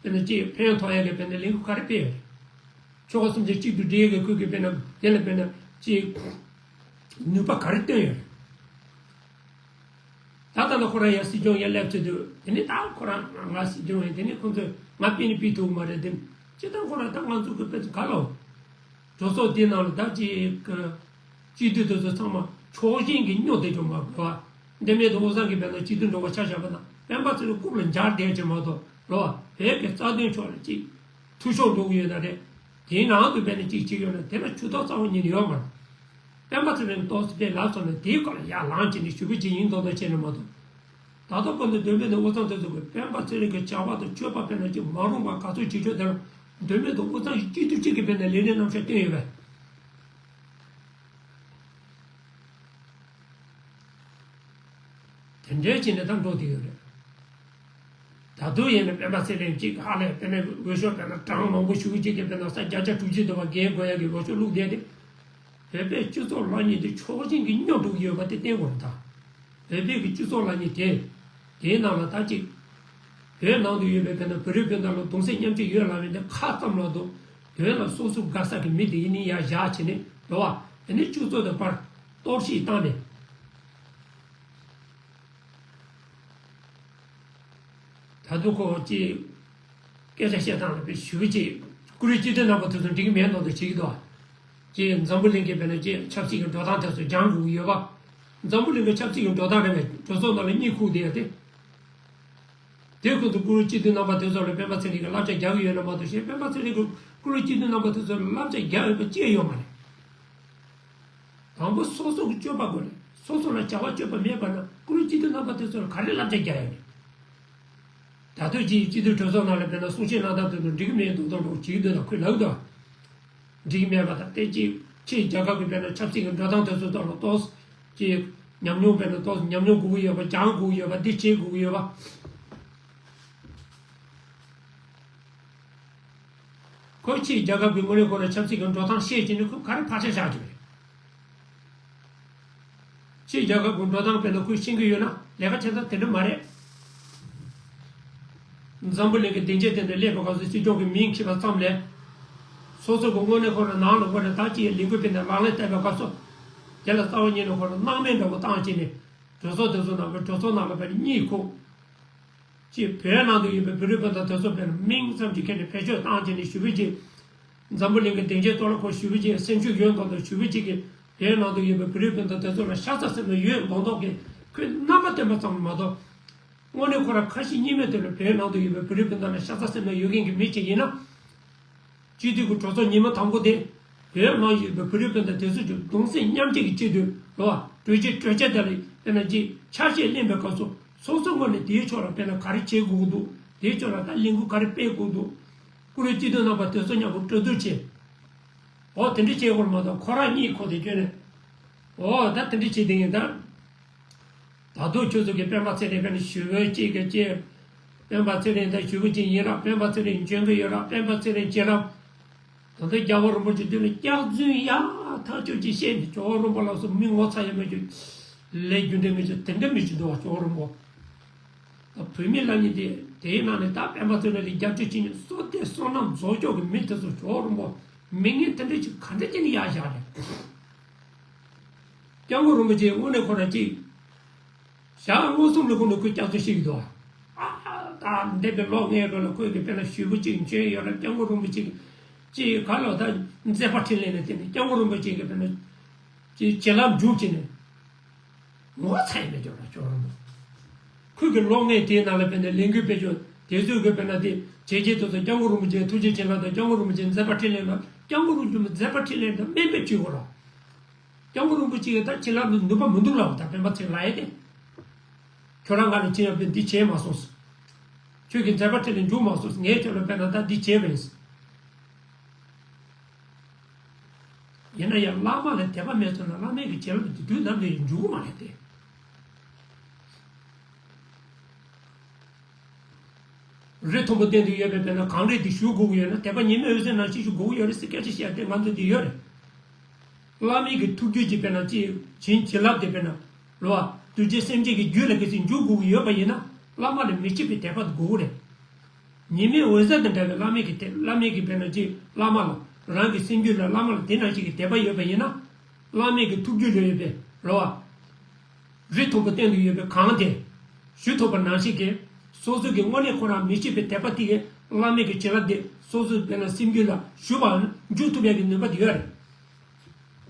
དཔེར་ན་ཅིག་ཕན་ཐོགས་ཡ་གི་དཔེར་ན་ལས་འགུལ་ག་རེ་སྤེལ་ཡོད་རེད། ཆོལ་ཁ་གསུམ་ཆ་གཅིག་ཏུ་སྒྲིལ་ཡས་ཀྱི་ཁུལ་གྱི་དཔེར་ན་དེ་ལ་དཔེར་ན་ཅིག་ནུས་པ་ག་རེ་བཏོན་ཡོད་རེད། ད་ལྟ་ལ་ཁོ་རང་ཡང་སྲིད་སྐྱོང་ཡར་སླེབས་ཚུལ་དུ་དེ་ནི་ད་ཁོ་རང་ང་སྲིད་སྐྱོང་ཡིན་དེ་ནི་ཁོང་ཚོས་ང་ཕུད་ནི་ཕུད་ཐུབ་མ་རེད་དེ་སྤྱིར་བཏང་ཁོ་རང་ད་ང་ཚོ་གི་དཔེ་ཚོ་ག་ལ་གྲོས་ཚོགས་དེའི་ནང་ལ་ད་ཅིག་སྤྱི་འཐུས་དེ་ཚོ་ཚང་མ་ཕྱོགས་ཞེན་གྱི་སྨྱོ་དེ་ཅུང་མ་དགོས་པ། འདི་མེད་དུ་ཨོ་བཟང་གིས་དཔེར་ན་སྤྱི་འཐུས་འགྲོ་བ་ཆ་བཞག་པ་ན་སྤེན་པ་ཚེ་རིང་རྐུབ་ལ་འབྱར་བསྡད་ཀྱི་མ་གཏོགས་ རོ། བོད་ཀྱི་རྩ་དོན་ཕྱོགས་ལ་ཅིག་འཐུས་ཤོར་འགྲོ་གི་ཡོད་ན་རེད། དེའི་ནང་དུ་བས་ན་ཅིག་ཅིག་ཡོད་ན་དེ་ལ་ཇུས་གཏོགས་རྩ་བ་ཉིད་ནས་ཡོད་མ་རེད། སྤེན་པ་ཚེ་རིང་ཏོག་ཙམ་དེ་ལབ་སོང་ན་དེའི་སྐོར་ལ་ཡར་ལངས་བྱས་ནས་ཞུ་གི་ཅིག་ཡིན་མདོག་མདོག་བྱས་ནས་མ་གཏོགས། ད་ལྟ་བར་དུ་མདོ་སྨད་དང་དབུས་གཙང་དེ་ཚོ་གིས་སྤེན་པ་ཚེ་རིང་གི་བྱ་བ་དང་སྤྱོད་པ་བས་ན་ཅིག་མ་རུང་བ་ག་ཚོད་བྱེད་ཆོག་དེ་ལ་མདོ་སྨད་དང་དབུས་གཙང་གི་སྤྱི་འཐུས་གཅིག་གིས་བས་ན་ལས་རིམ་རྣམ་གཞག་བསྟན་ཡོད་པས། དེ་འདྲའི་བྱས་ནས་ད་འགྲོ་བསྡད་ཡོད་རེད། ད་དུང་ཡིན་ན་སྤེན་པ་ཚེ་རིང་གཅིག་ཧ་ལས་དཔེར་ན་འོས་ཤོག་དཔེར་ན་གྲངས་མང་པོ་ཞུ་གི་གཅིག་གིས་དཔེར་ན་ས་བརྒྱ་ཆ་དྲུག་ཅུ་དུ་བ་རྒན་དགོས་ཡ་གི་འོས་ཤོག་བླུགས་བསྡད་དེ། བོད་པའི་སྤྱི་ཚོགས་ལ་ཉིད་དུ་ཕྱོགས་ཞེན་གྱི་སྙོབ་འགྲོ་གི་ཡོད་པ་དེ་བསྟན་དགོས་རེད་ད། བོད་པའི་གི་སྤྱི་ཚོགས་ལ་ཉིད་དེ། དེའི་ནང་ལ་ད་ཅིག་བོད་ནང་དུ་ཡོད་པའི་དཔེར་ན་བོད་རིགས་སྤུན་ཟླ་ལ་གདུང་སེམས་མཉམ་སྐྱེད་ཡོད་ལབ་མིན་དེ་ཁ་ཙམ་ལ་དུ་བོད་ལ་སོ་སོ་དགའ་ས་གི་མི་དེ་ཡིན་ནི་ཡ་བཞག་བྱས་ནས་འགྲོ་བ་དེ་ནི་སྤྱི་ཚོགས་དང་བར་གཏོར་བཤིག་བཏང་ནས། ད་དུང་ཁོ་ཅིག་སྐད་ཆ་བཤད་སྟངས་ལ་དཔེ་ཞུ་གི་ཅིག་བཀུར་འོས་སྤྱི་འཐུས་རྣམ་པ་དེ་ཚོ་འགྲིག་གི་མེད་མདོག་མདོག་བྱེད་ཀྱི་འདུག་ཨ། ཅིག་འཛམ་བུ་གླིང་གི་དཔེར་ན་ཅིག་ཆབ་སྲིད་ཀྱི་འགྲོ་སྟངས་དེ་ཚོ་སྦྱང་དགོས་ཀྱི་ཡོད་པ། འཛམ་བུ་གླིང་གི་ཆབ་སྲིད་ཀྱི་འགྲོ་སྟངས་རེད་པས་གྲོས་ཚོགས་ནང་ལ་གཉིད་ཁུག་བསྡད་ཡ་དེ། དེ་ཁོ་ཚོ་བཀུར་འོས་སྤྱི་འཐུས་རྣམ་པ་དེ་ཚོ་ལ་སྤེན་པ་ཚེ་རིང་གིས་བསླབ་བྱ་རྒྱག་གི་ཡོད་ན་མ་གཏོགས་གཞན་སྤེན་པ་ཚེ་རིང་གིས་བཀུར་འོས་སྤྱི་འཐུས་རྣམ་པ་དེ་ཚོ་ལ་བསླབ་བྱ་རྒྱག་འོས་པ་ཅི་ཡང་ཡོད་མ་རེད། དང་པོ་སོ་སོ་གི་སྤྱོད་པ་དགོས་རེད། སོ་སོ་ལ་བྱ་བ་སྤྱོད་པ་མེད་པ་ན་བཀུར་འོས་སྤྱི་འཐུས་རྣམ་པ་དེ་ཚོ་ལ་ག་རེ་བསླབ་བྱ་རྒྱག་ཡ་རེད། ད་དུང་ཅིག་སྤྱི་འཐུས་གྲོས་ཚོགས་ནང་ལ་དཔེར་ན་གསུང་བཤད་གནང་སྟངས་དེ་ཚོ་འགྲིག་གི་མེད་མདོག་མདོག་འདྲ་བོ་བྱེད་ཀྱི་འདུག་ད་ཁོས་ལབ་ཀྱི་འདུག་འགྲིག་གི་མེད་པ་དང་དེ་ཅིག་ཕྱིའི་རྒྱལ་ཁབ་ཀྱི་དཔེར་ན་ཆབ་སྲིད་ཀྱི་འགྲོ་སྟངས་དེ་ཚོ་ཐོག་ལ་ཏོག་ཙམ་ཅིག་ཉམས་མྱོང་དཔེར་ན་ཏོག་ཙམ་ཉམས་མྱོང་དགོས་ཀྱི་ཡོད་པ། སྦྱང་དགོས་ཀྱི་ཡོད་པ། འདི་བྱེད་དགོས་ཀྱི་ཡོད་པ། ཁོས་ཕྱིའི་རྒྱལ་ཁབ་ཀྱི་དངོས་གནས་ཁོ་རང་ཆབ་སྲིད་ཀྱི་འགྲོ་སྟངས་ཤེས་བྱས་ནས་ཁོས་ག་རེ་བག་ཆགས་བཞག་རྒྱུ་རེད། ཕྱིའི་རྒྱལ་ཁབ་ཀྱི་འགྲོ་སྟངས་དཔེར་ན་ཁོས་ཤེས་ཀྱི་ཡོད་ན་ལས་ཀ་བྱེད་སྟངས་དེ་འདྲ་མ་རེད། འཛམ་བུ་གླིང་གི་སྡིངས་ཆ་དེ་འདྲ་སླེབས་པའི་སྐབས་སུ་སྲིད་སྐྱོང་གི་མིང་འཁྱེར་བ་ཙམ་ལས། སོ་སོ་གི་དངོས་གནས་ཁོ་རང་ནང་ལ་ཁོ་རང་ད་ཅི་ཡི་ལས་འགུལ་སྤེལ་ནས་ལག་ལེན་བསྟར་བའི་སྐབས་སུ། དེ་ལ་རྩ་བ་ཉིད་ནས་ཁོ་རང་སྣང་མེད་འདྲ་བོ་བཏང་བྱས་ནས། གྲོས་ཚོགས་དེ་ཚོ་ནང་གི་གྲོས་ཚོགས་ནང་ལ་བས་གཉིད་ཁུག་ཅེས་བོད་ནང་དུ་ཡོད་པའི་བོད་རིགས་སྤུན་ཟླ་དེ་ཚོ་བས་མིང་ཙམ་གྱིས་ཁྱེར་ནས་བེད་སྤྱོད་བཏང་བྱས་ནས་ཞུ་བའི་རྗེས། འཛམ་བུ་གླིང་གི་སྡིངས་ཆའི་ཐོག་ལ་ཁོ་ཞུ་བའི་རྗེས་སེམས་ཤུགས་ཡོད་མདོག་མདོག་ཞུ་བའི་རྗེས་ཀྱི་བོད་ནང་དུ་ཡོད་པའི་བོད་རིགས་སྤུན་ཟླ་དེ་ཚོ་ལ་ཤ་ཚ་སེམས་ནང་ཡོད་མདོག་མདོག་གིས་ཁོས་རྣམ་པ་སྟོན་པ་ཙམ་མ་གཏོགས། དངོས་གནས་ཁོ་རང་ཁ་ཞེ་གཉིས་མེད་དེ་ལ་བོད་ནང་དུ་ཡོད་པའི་བོད་རིགས་སྤུན་ཟླ་ལ་ཤ་ཚ་སེམས་ནང་ཡོད་མཁན་གྱི་མི་ཅིག་ཡིན་ན། སྤྱི་འཐུས་ཀྱི་གྲོས་ཚོགས་ཉི་མ་དང་པོ་དེ། བོད་ནང་ཡོད་པའི་བོད་རིགས་སྤུན་ཟླ་དེ་ཚོ་ཀྱི་གདུང་སེམས་མཉམ་སྐྱེད་ཀྱི་ཆེད་དུ་ལོ་བ་གྲོས་ཆོད་གྲོས་ཆོད་དེ་ལ་དཔེར་ན་ཅིག་ཆ་ཤས་ལེན་པའི་སྐབས་སུ་སོ་སོ་ངོས་ནས་དེའི་ཕྱོགས་ལ་དཔེར་ན་ག་རེ་བྱེད་དགོས་ཀྱི་འདུག་དེའི་ཕྱོགས་ལ་ད་ལས་འགུལ་ག་རེ་སྤེལ་དགོས་ཀྱི་འདུག་བཀུར་འོས་སྤྱི་འཐུས་རྣམ་པ་དེ་ཚོ་མཉམ་པོ་གྲོས་བསྡུར་བྱས། འོ་དེ་འདྲ་བྱེད་དགོས་མ་གཏོགས་ཁོ་རང་གཉིད་ཁུག་དེ་བསྐྱོན་ནས། འོ་ད་དེ་འདྲ་བྱེད་དེ་ཡིན་ད། ད་དུང་ཁྱོད་ཚོ་གིས་སྤེན་པ་ཚེ་རིང་དཔེར་ན་ཞུ་བོད་གཅིག་གི་གཅིག་སྤེན་པ་ཚེ་རིང་དང་ཞུ་བོད་གཅིག་ཡིན་རབས། སྤེན་པ་ཚེ་རིང་འཇོན་གི་ཡོད་རབས། སྤེན་པ་ཚེ་རིང་བྱེད་རབས། ད་ལྟ་རྒྱལ་བ་རིན་པོ་ཆེ་མདུན་ལ་སྐྱག་རྫུན་ཡ་ཐག་ཆོད་ཅིག་བཤད་ནས་ཇོ་བོ་རིན་པོ་ལགས་སུ་མི་ངོ་ཚ་ཡ་མེད་ཀྱི་ལས་རྒྱུ་འབྲས་མེད་ཀྱི་དེ་འདྲ་མི་ཅིག་འདུག་བ་ཇོ་བོ་རིན་པོ། ད་བོད་མི་ལ་ནི་དེ་དེའི་ནང་ནས་ད་སྤེན་པ་ཚེ་རིང་ལ་རྒྱབ་སྐྱོར་བྱེད་མཁན་བསོད་བདེ་བསོད་ནམས་རྫོགས་སྐྱོར་གྱི་མི་དེ་ཚོ་ཇོ་བོ་རིན་པོ་མི་ངན་དེ་འདྲ་ཅིག་ག་འདྲ་ཅིག་ནས་ཡར་བཞག་རེད། སྐྱབས་མགོན་རིན་པོ་ཆེ་དངོས་གནས་ཁོ་རང་ཅིག་ཞག་མངོན་སུམ་ལ་ཁོང་ནས་ཁོས་སྐྱག་རྫུན་བཤད་ཀྱི་འདུག་ཨ་ཨ་ད་འདས་པའི་ལོ་ལྔའི་རིང་ལ་ཁོས་ཀྱི་དཔེར་ན་ཞུ་བོ་གཅིག་འཇོན་ཡོད་རབས། སྐྱབས་མགོན་རིན་པོ་ཆེ་གཅིག་ག་ལ་ད་མཛད་པ་འཕྲིན་ལས་ནས་བརྟེན་ནས་སྐྱབས་མགོན་རིན་པོ་ཆེ་གི་དཔེར་ན་ཅིག་བྱིན་རླབས་འཇུག་བྱས་ནས་ངོ་ཚ་ཡི་མེད་ཀྱང་ལ་ཅོག་རིན་པོ། ཁོས་ཀྱི་ལོ་ལྔའི་དེའི་ནང་ལ་དཔེར་ན་ལས་འགུལ་སྤེལ་ཕྱོགས་དེ་ཚོས་ཀྱི་དཔེར་ན་དེ་བྱས་རྗེས་དེ་ཚོ་སྐྱབས་མགོན་རིན་པོ་ཆེའི་ཐུགས་རྗེ་བྱིན་རླབས་དང་སྐྱབས་མགོན་རིན་པོ་ཆེའི་མཛད་པ་འཕྲིན་ལས་ལ་སྐྱབས་མགོན་རིན་པོ་ཆེའི་མཛད་པ་འཕྲིན་ལས་འདི་དམན་པའི་བྱེད་དགོས་ར། སྐྱབས་མགོན་རིན་པོ་ཆེ་གིས་ད་ཁྱེད་རང་ལ་ནུས་པ་མི་འདུག་ལབ་ད་སྤེན་པ་ཚེ་ལ་ཡ་དེ། ཁྱོད་རང་ང་ལ་ཁྱེད་ཡང་དཔེ་འདི་བྱས་མ་སོང་ཟེར། ཁྱོད་ཀྱི་མཛད་པ་ཁྲིད་ལས་འཇུག་མ་སོང་ཟེར། ངས་ཁྱོད་ལ་དཔེར་ན་ད་འདི་བྱས་པ་ཡིན་ཟེར། ཡིན་ན་ཡང་བླ་མ་ལ་དད་པ་མེད་སོང་ན་བླ་མའི་གི་བྱིན་རླབས་དེ་དུས་ནམ་དུ་ཡང་འཇུག་གི་མ་རེད་དེ། རི་མཐོན་པོ་སྟེང་དུ་ཡོད་པའི་དཔེར་ན་གངས་རི་དེ་བཞུ་དགོས་ཀྱི་ཡོད་ན་དད་པ་ཉི་མའི་འོད་ཟེར་ནང་བཞིན་བཞུ་དགོས་ཀྱི་ཡོད་རེད་ཟེར་སྐད་ཆ་བཤད་དེ་ང་ཚོ་འདི་ཡོད་རེད། བླ་མའི་གི་ཐུགས་རྒྱུད་ཀྱི་དཔེར་ན་ཅི་བྱིན་བྱིན་རླབས་དེ་དཔེར་ན་རོ་བ་གདུལ་བྱའི་སེམས་ཅན་གྱི་རྒྱུད་ལ་གལ་སྲིད་འཇུག་དགོས་ཀྱི་ཡོད་པ་ཡིན་ན་བླ་མ་ལ་མི་ཕྱེད་པའི་དད་པ་དགོས་ཀྱི་རེད། ཉི་མའི་འོད་ཟེར་དང་འདྲ་བའི་བླ་མའི་གི་དད་བླ་མའི་གི་དཔེར་ན་ཅི་བླ་མ་ལ་རང་གི་སེམས་རྒྱུད་ལ་བླ་མ་ལ་དེ་ནང་བཞིན་གྱི་དད་པ་ཡོད་པ་ཡིན་ན། བླ་མའི་གི་ཐུགས་རྒྱུད་ལ་ཡོད་པའི་རོ་བ། རི་མཐོན་པོ་སྟེང་དུ་ཡོད་པའི་གངས་དེ། བཞུ་ཐུབ་པ་ནང་བཞིན་གྱི། སོ་སོ་གི་དངོས་གནས་ཁོ་རང་མི་ཕྱེད་པའི་དད་པ་དེ་གིས་བླ་མའི་གི་བྱིན་རླབས་དེ་སོ་སོའི་དཔེར་ན་སེམས་རྒྱུད་ལ་ཞུགས་པའམ་འཇུག་ཐུབ་ཡག་གི་ནུས་པ་དེ་ཡོད་རེད།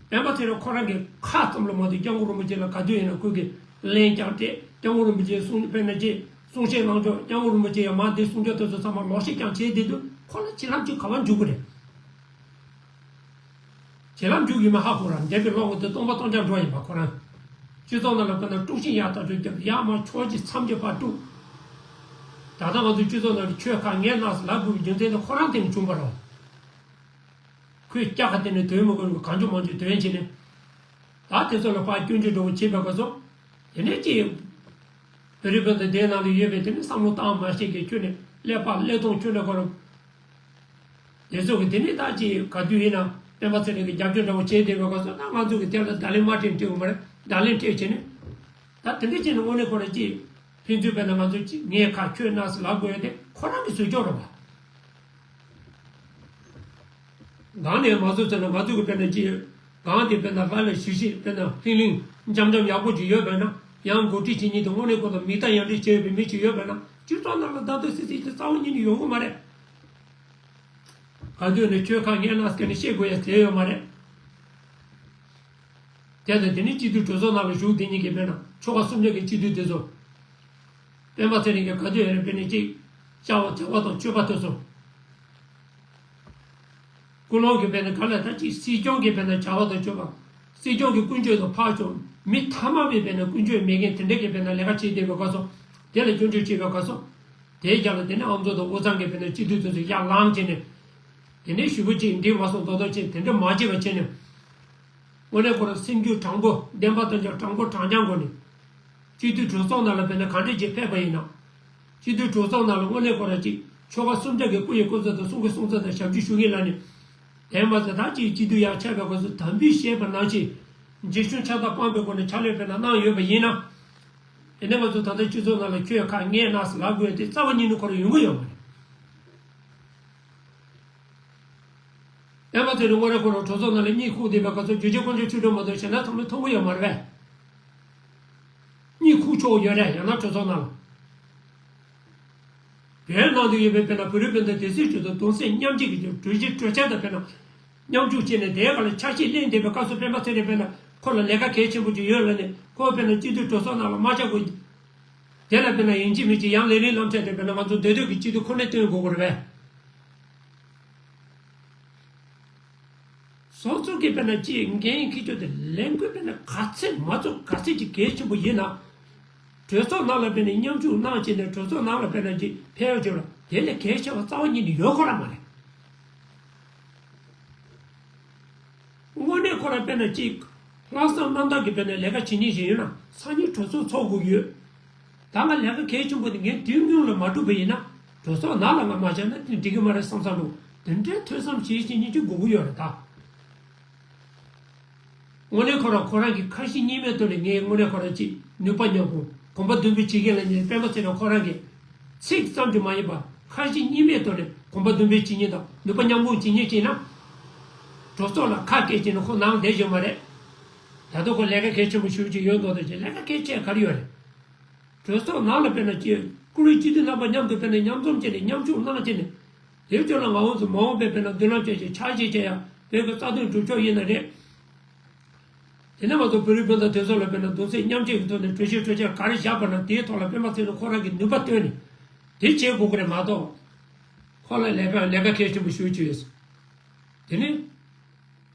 སྤེན་པ་ཚེ་རིང་ཁོ་རང་གི་ཁ་ཙམ་ལ་མ་གཏོགས་སྐྱབས་མགོན་རིན་པོ་ཆེ་ལ་ག་དུས་ཡིན་ན་ཁོས་གི་ལན་རྐྱང་སྤྲད། སྐྱབས་མགོན་རིན་པོ་ཆེའི་གསུང་དཔེར་ན་ཅི། གསུང་བཤད་གནང་ཕྱོགས་སྐྱབས་མགོན་རིན་པོ་ཆེ་ཡང་མ་འདི་གསུང་ཆོས་དེ་ཚོ་ཚང་མ་ལོག་བཤད་ཀྱང་བྱས་བསྡད་དུས་ཁོ་ལ་བྱིན་རླབས་ཅིག་ག་བ་འཇུག་གི་རེད། བྱིན་རླབས་འཇུག་ཡོད་མེད་ཧ་གོ་ར་འདས་པའི་ལོ་ངོ་དེ་སྟོང་པ་སྟོང་རྐྱང་འགྲོ་ཡིན་པ་ཁོ་རང་། སྤྱི་ཚོགས་ནང་ལ་དཔེར་ན་དཀྲུག་ཤིང་ཡག་ཐག་ཆོད་རྒྱབ་ཡག་མ་ཕྱོགས་ཀྱི་མཚམས་ཀྱི་བར་དཀྲུག་ད་ལྟ་ང་ཚོའི་སྤྱི་ཚོགས་ནང་ལ་ཆོས་ཁ་ངན་ལགས་ལབ་དགོས་པའི་རྒྱུ་མཚན་དེ་ཁོ་རང་སྟེང་ནས་བྱུང་བ་རེད། ཁོས་སྐྱ་ཁ་དེ་ནས་དོན་མི་དགོས་གང་བྱུང་མང་བྱུང་དོན་བྱས་ནས། ད་དེ་ཚོ་ལ་ཕར་སྐྱོན་བརྗོད་འདྲ་བོ་བྱེད་པའི་སྐབས་སུ། དེ་ནས་ཅིག་བོད་རིགས་སྤུན་ཟླ་སྡེ་ནང་ལ་ཡོད་པའི་དེ་ནས་བསམ་བློ་བཏང་མ་ཤེས་ཀྱི་ཁྱོད་ནས་ཀླད་པ་ཀླད་སྟོང་ཁྱོད་ནས་ཁོ་རང་། དེ་ཚོ་གི་དེ་ནས་ད་ཅིག་ག་དུས་ཡིན་ན་སྤེན་པ་ཚེ་རིང་གི་རྒྱབ་སྐྱོར་འདྲ་བོ་བྱས་བསྡད་པའི་སྐབས་སུ་ད་ང་ཚོ་གི་དེ་ལ་བརྡ་ལན་མ་སྤྲད་སྤྲད་དགོས་མ་རེད། བརྡ་ལན་སྤྲད་བྱས་ནས། ད་དེ་འདྲ་བྱས་ནས་དངོས་གནས་ཁོ་རང་ཅིག་ཕན་ཚུན་དཔེར་ན་ང་ཚོ་ཅིག་ངས་ཁ་ཁྱོད་ན་ཟེར་ལབ་དགོས་ཡ་དེ་ཁོ་རང་གི་བཟོས་ཀྱོག་རེད་པ། སྒང་ནས་མ་བཟོ་ཚར་ན་ང་ཚོ་གི་དཔེར་ན་ཅི་ཡོད། སྒང་དེ་དཔེར་ན་ལྷ་ལ་ཞུ་ཞིག་དཔེར་ན་ལྷིང་ལྷིང་འཇམ་འཇམ་ཡག་པོ་ཅིག་ཡོད་པས་ན་ཡང་འགོ་ཁྲིད་བྱེད་མཁན་དེ་དངོས་གནས་ཁོ་དང་མིག་ལྟ་ཡང་འདྲིས་བྱས་ཡོད་པའི་མི་ཅིག་ཡོད་པས་ན་སྤྱི་ཚོགས་ནང་ལ་ལྡབ་ལྡབ་སིག་སིག་དེ་རྩ་བ་ཉིད་ནས་ཡོང་གི་མ་རེད། ག་དུས་ནས་ཁྱོད་ཁ་ངན་ལ་སྐད་ནས་བཤད་དགོས་ཡ་དེ་ཡོད་མ་རེད། དེ་ལྟར་དེ་ནས་སྤྱི་འཐུས་གྲོས་ཚོགས་ནང་ལ་བཞུགས་དེ་ཉིད་ཀྱི་དཔེར་ན་ཆོལ་ཁ་གསུམ་ཆ་གི་སྤྱི་འཐུས་དེ་ཚོ། སྤེན་པ་ཚེ་རིང་གིས་ག་དུས་ཡང་དཔེར་ན་གཅིག་བྱ་བ་བྱ་བ་དང་སྤྱོད་པ་དེ་ཚོ། ཀུན་སློང་གི་དཔེར་ན་ག་ལ་ད་གཅིག་སྲིད་སྐྱོང་གི་དཔེར་ན་བྱ་བ་དང་སྤྱོད་པ། སྲིད་སྐྱོང་གི་ཀུན་སྤྱོད་དང་ཕར་ཕྱོགས་མི་ཐ་མལ་པའི་དཔེར་ན་ཀུན་སྤྱོད་མེད་མཁན་དེ་འདྲ་གི་དཔེར་ན་ལས་ཀ་བྱེད་བསྡད་པའི་སྐབས་སུ་དེ་ལ་སྐྱོན་བརྗོད་བྱེད་པའི་སྐབས་སུ། དེའི་རྒྱབ་ལ་དེ་ནས་ཨ་མཚོ་དང་དབུས་གཙང་གི་དཔེར་ན་སྤྱི་འཐུས་དེ་ཚོ་ཡར་ལངས་བྱས་ནས། དེ་ནས་ཞུ་བོ་གཅིག་འགྲིག་མ་སོང་མདོག་མདོག་བྱས་དེ་འདྲ་མ་བྱེད་པ་བྱས་ནས། དངོས་གནས་ཁོ་རང་སེམས་རྒྱུད་དྲང་པོ་བདེན་པ་དང་ཀྱང་དྲང་པོ་དྲང་རྐྱང་སྒོ་ནས། སྤྱི་འཐུས་གྲོས་ཚོགས་ནང་ལ་དཔེར་ན་གང་འདྲ་ཅིག་ཕེབས་པ་ཡིན་ན། སྤྱི་འཐུས་གྲོས་ཚོགས་ནང་ལ་དངོས་གནས་ཁོ་རང་ཅིག་ཆོལ་ཁ་གསུམ་ཆ་གི་སྐུ་ཡི་སྐུ་ཚབ་དང་གསུང་གི་གསུང་ཚབ་དང་ཞབས་ཞུ་ཞུ་མཁན་ལ་ནི། དེ་མ་ཟད་ད་ཅིག་སྤྱི་འཐུས་ཡར་ཆགས་པའི་སྐབས་སུ་དམ་འབུལ་བཞེས་པ་ནང་བཞིན། རྗེས་ཤུལ་ཕྱག་རྟགས་སྤངས་པའི་སྒོ་ནས་ཕྱག་ལས་དཔེར་ན་གནང་ཡོད་པ་ཡིན་ན། དེ་ནས་ང་ཚོ་ད་ལྟ་སྤྱི་ཚོགས་ནང་ལ་ཁྱོད་ཁ་ངས་ན་ཟེར་ལབ་དགོས་དེ་རྩ་བ་ཉིད་ནས་ཁོ་རང་ཡོང་གི་ཡོད་མ་རེད། ཨེ་མ་ཚེ་རིང་དངོས་གནས་ཁོ་རང་གྲོས་ཚོགས་ནང་ལ་གཉིད་ཁུག་བསྡད་པའི་སྐབས་སུ་རྒྱུ་ཆ་དཀོན་མཆོག་ཆོས་སྒྲོན་མ་གཏོགས་གཞན་དག་ཚང་མས་མཐོང་གི་ཡོད་མ་རེད་པས། གཉིད་ཁུག་ཆོག་ཡོད་རེད་ཡང་ན་གྲོས་ཚོགས་ནང་ལ། བོད་ནང་དུ་ཡོད་པའི་དཔེར་ན་བོད་རིགས་སྤུན་ཟླ་སྡེ་སྲིད་ཁྲོད་དུ་གདུང་སེམས་མཉམ་སྐྱེད་ཀྱི་གྲོས་གཞི་གྲོས་འཆར་དང་དཔེར་ན། མཉམ་ཞུགས་བྱས་ནས་དེའི་སྒང་ལ་ཆ་ཤས་ལེན་བསྡད་པའི་སྐབས་སུ་སྤེན་པ་ཚེ་རིང་དཔེར་ན་ཁོ་ལ་ལས་ཀ་གལ་ཆེན་པོ་ཅིག་ཡོད་ལབ་ནས་ཁོ་དཔེར་ན་སྤྱི་འཐུས་གྲོས་ཚོགས་ནང་ལ་མ་བཅར་དགོས། དེ་ལ་དཔེར་ན་ཡིན་གཅིག་མིན་གཅིག་ཡང་ལས་རིམ་ལམ་ཁྲལ་དེ་དཔེར་ན་ང་ཚོ་སྡོད་སྡོད་ཀྱི་སྤྱི་འཐུས་ཁོ་ནས་བཏོན་དགོས་ཀྱི་རེད་པས། སོ་སོ་གི་དཔེར་ན་ཅིག་འགན་འཁྱེར་ཆོག་དེ་ལས་འགུལ་དཔེར་ན་ག་ཚད་མ་ཚོགས་ག་ཚད་ཅིག་གལ་ཆེན་པོ་ཡིན་ན། གྲོས་ཚོགས་ནང་ལ་དཔེར་ན་མཉམ་ཞུགས་གནང་བྱས་ནས་གྲོས་ཚོགས་ནང་ལ་དཔེར་ན་ཅིག་ཕེབས་ཡོང་ཆོག་ལ་དེ་ལས་གལ་ཆེ་བ་རྩ་བ་ཉིད་ནས་ཡོད་ཁོ་རང་མ་རེད། དངོས་གནས་ཁོ་རང་དཔེར་ན་གཅིག་ལྷག་བསམ་རྣམ་དག་གིས་དཔེར་ན་ལས་ཀ་བྱེད་མཁན་ཞིག་ཡོད་ན་སང་ཉིན་གྲོས་ཚོགས་ཚོགས་དགོས་ཀྱི་ཡོད། ད་ང་ལས་ཀ་གལ་ཆེན་པོ་དེ་ངས་དུས་སྔོན་ལ་མ་གྲུབ་པ་ཡིན་ན་གྲོས་ཚོགས་ནང་ལ་ང་མ་བཅར་ན་དེ་འགྲིག་གི་མ་རེད་བསམ་བསམ་འདུག་དེ་འདྲའི་ཐོས་བསམ་བྱེད་བྱེད་མཁན་ཅིག་དགོས་ཀྱི་ཡོད་རེད་ད། དངོས་གནས་ཁོ་རང་ཁོ་རང་གི་ཁ་ཞེ་གཉིས་མེད་ཐོག་ནས་ངས་དངོས་གནས་ཁོ་རང་ཅིག་ནུས་པ་མཉམ་སྤུངས་གོམ་པ་མདུན་སྤོས་བྱེད་མཁན་ལ་ངས་སྤེན་པ་ཚེ་རིང་ཁོ་རང་གི་ཚིག་ཙམ་གྱིས་མ་ཡིན་པ་ཁ་ཞེ་གཉིས་མེད་ཐོག་ནས་གོམ་པ་མདུན་སྤོས་བྱེད་མཁན་དང་ནུས་པ་མཉམ་སྤུངས་བྱེད་མཁན་ཅིག་ན། གྲོས་ཚོགས་ལ་ཁ་སྐད་བྱས་ན་ཁོ་ནང་བསྡད་ཡོད་མ་རེད། ད་དུང་ཁོ་ལས་ཀ་གལ་ཆེན་པོ་ཞེ་པོ་ཅིག་ཡོད་མདོག་མདོག་བྱས་ལས་ཀ་གལ་ཆེ་ག་རེ་ཡོད་རེད། གྲོས་ཚོགས་ནང་ལ་དཔེར་ན་ཅིག་བཀུར་འོས་སྤྱི་འཐུས་རྣམ་པ་མཉམ་དུ་དཔེར་ན་མཉམ་འཛོམས་བྱས་ནས་མཉམ་ཞུགས་གནང་བྱས་ནས། དེའི་སྐྱོན་ལ་མ་འོངས་སུ་མ་འོངས་པའི་དཔེར་ན་མདུན་ལམ་བཅད་ཅིང་ཕྱག་བཞེས་བྱས་ཡང་བོད་ཀྱི་རྩ་དོན་སྒྲུབ་ཕྱོགས་ཡིན་ན་རེད། དེ་ནས་ང་ཚོ་བོད་རིགས་སྤུན་ཟླ་དེ་ཚོ་ལ་དཔེར་ན་གདུང་སེམས་མཉམ་སྐྱེད་ཀྱི་ཐོག་ནས་གྲོས་གཞི་གྲོས་འཆར་ག་རེ་བཞག་པ་ན་དེའི་ཐོག་ལ་སྤེན་པ་ཚེ་རིང་ཁོ་རང་གིས་ནུས་པ་བཏོན་ནས་དེ་བྱེད་དགོས་ཀྱི་རེད་མ་གཏོགས། ཁོ་ལ་ལས་ཀ་ལས་ཀ་གལ་ཆེན་པོ་ཞེ་པོ་ཅིག་ཡོད། དེ་ནས།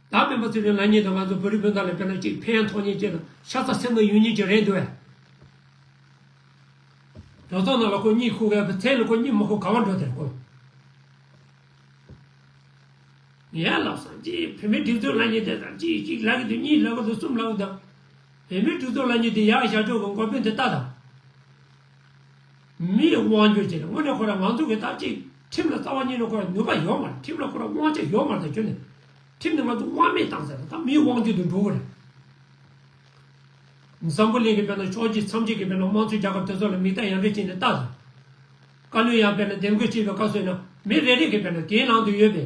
ད་སྤེན་པ་ཚེ་རིང་ལབ་མཁན་དང་ང་ཚོ་བོད་རིགས་སྤུན་ཟླ་ལ་དཔེར་ན་གཅིག་ཕན་ཐོགས་མཁན་གཅིག་དང་ཤ་ཚ་སེམས་ཁ་ཡོད་མཁན་གཅིག་རེད་འདུག་བས། གྲོས་ཚོགས་ནང་ལ་ཁོ་གཉིད་ཁུག་གི་ཚེ་ལ་ཁོ་གཉིད་མ་ཁུག་ག་བ་འགྲོ་དེར་ཁོ། ངས་ལབ་སོང་གཅིག་བོད་མིའི་སྒྲིག་འཛུགས་ལབ་མཁན་དེ་དང་གཅིག་གཅིག་ལབ་གི་འདུག་གཉིས་ལབ་གི་འདུག་གསུམ་ལབ་གི་འདུག་བོད་མིའི་སྒྲིག་འཛུགས་ལབ་མཁན་དེ་ཡག་བཞག་ཆོག་གི་འགོ་དཔོན་དེ་ལྟ་དང་། མིའི་དབང་སྒྱུར་བྱེད་དངོས་གནས་ཁོ་རང་ང་ཚོ་གི་ད་ཅིག་ཁྲིམས་ལ་རྩ་བ་ཉིད་ནས་ཁོ་རང་ནུས་པ་ཡོད་མ་རེད། ཁྲིམས་ལ་ཁོ་རང་དབང་ཆ་ཡོད་མ་རེད་ད་ཁྱོད་ནས་ཁྲིམས་ནི་ང་ཚོ་དབང་མེད་བཏང་ཟེར་ད་མིའི་དབང་སྒྱུར་དུ་འགྲོ་གི་རེད། འཛམ་བུ་གླིང་གི་དཔེར་ན་ཕྱོགས་གཅིག་མཚམས་གཅིག་གི་དཔེར་ན་དམངས་གཙོའི་རྒྱལ་ཁབ་དེ་ཚོ་ལ་མིག་ལྟ་ཡང་འདྲ་བྱས་ནས་ལྟ་དང་། བཀའ་བློན་ཡང་དཔེར་ན་འདེམས་བསྐོ་བྱེད་པའི་སྐབས་སུ་ཡིན་ན་མི་རེ་རེ་གི་དཔེར་ན་དེའི་ནང་དུ་ཡོད་པའི།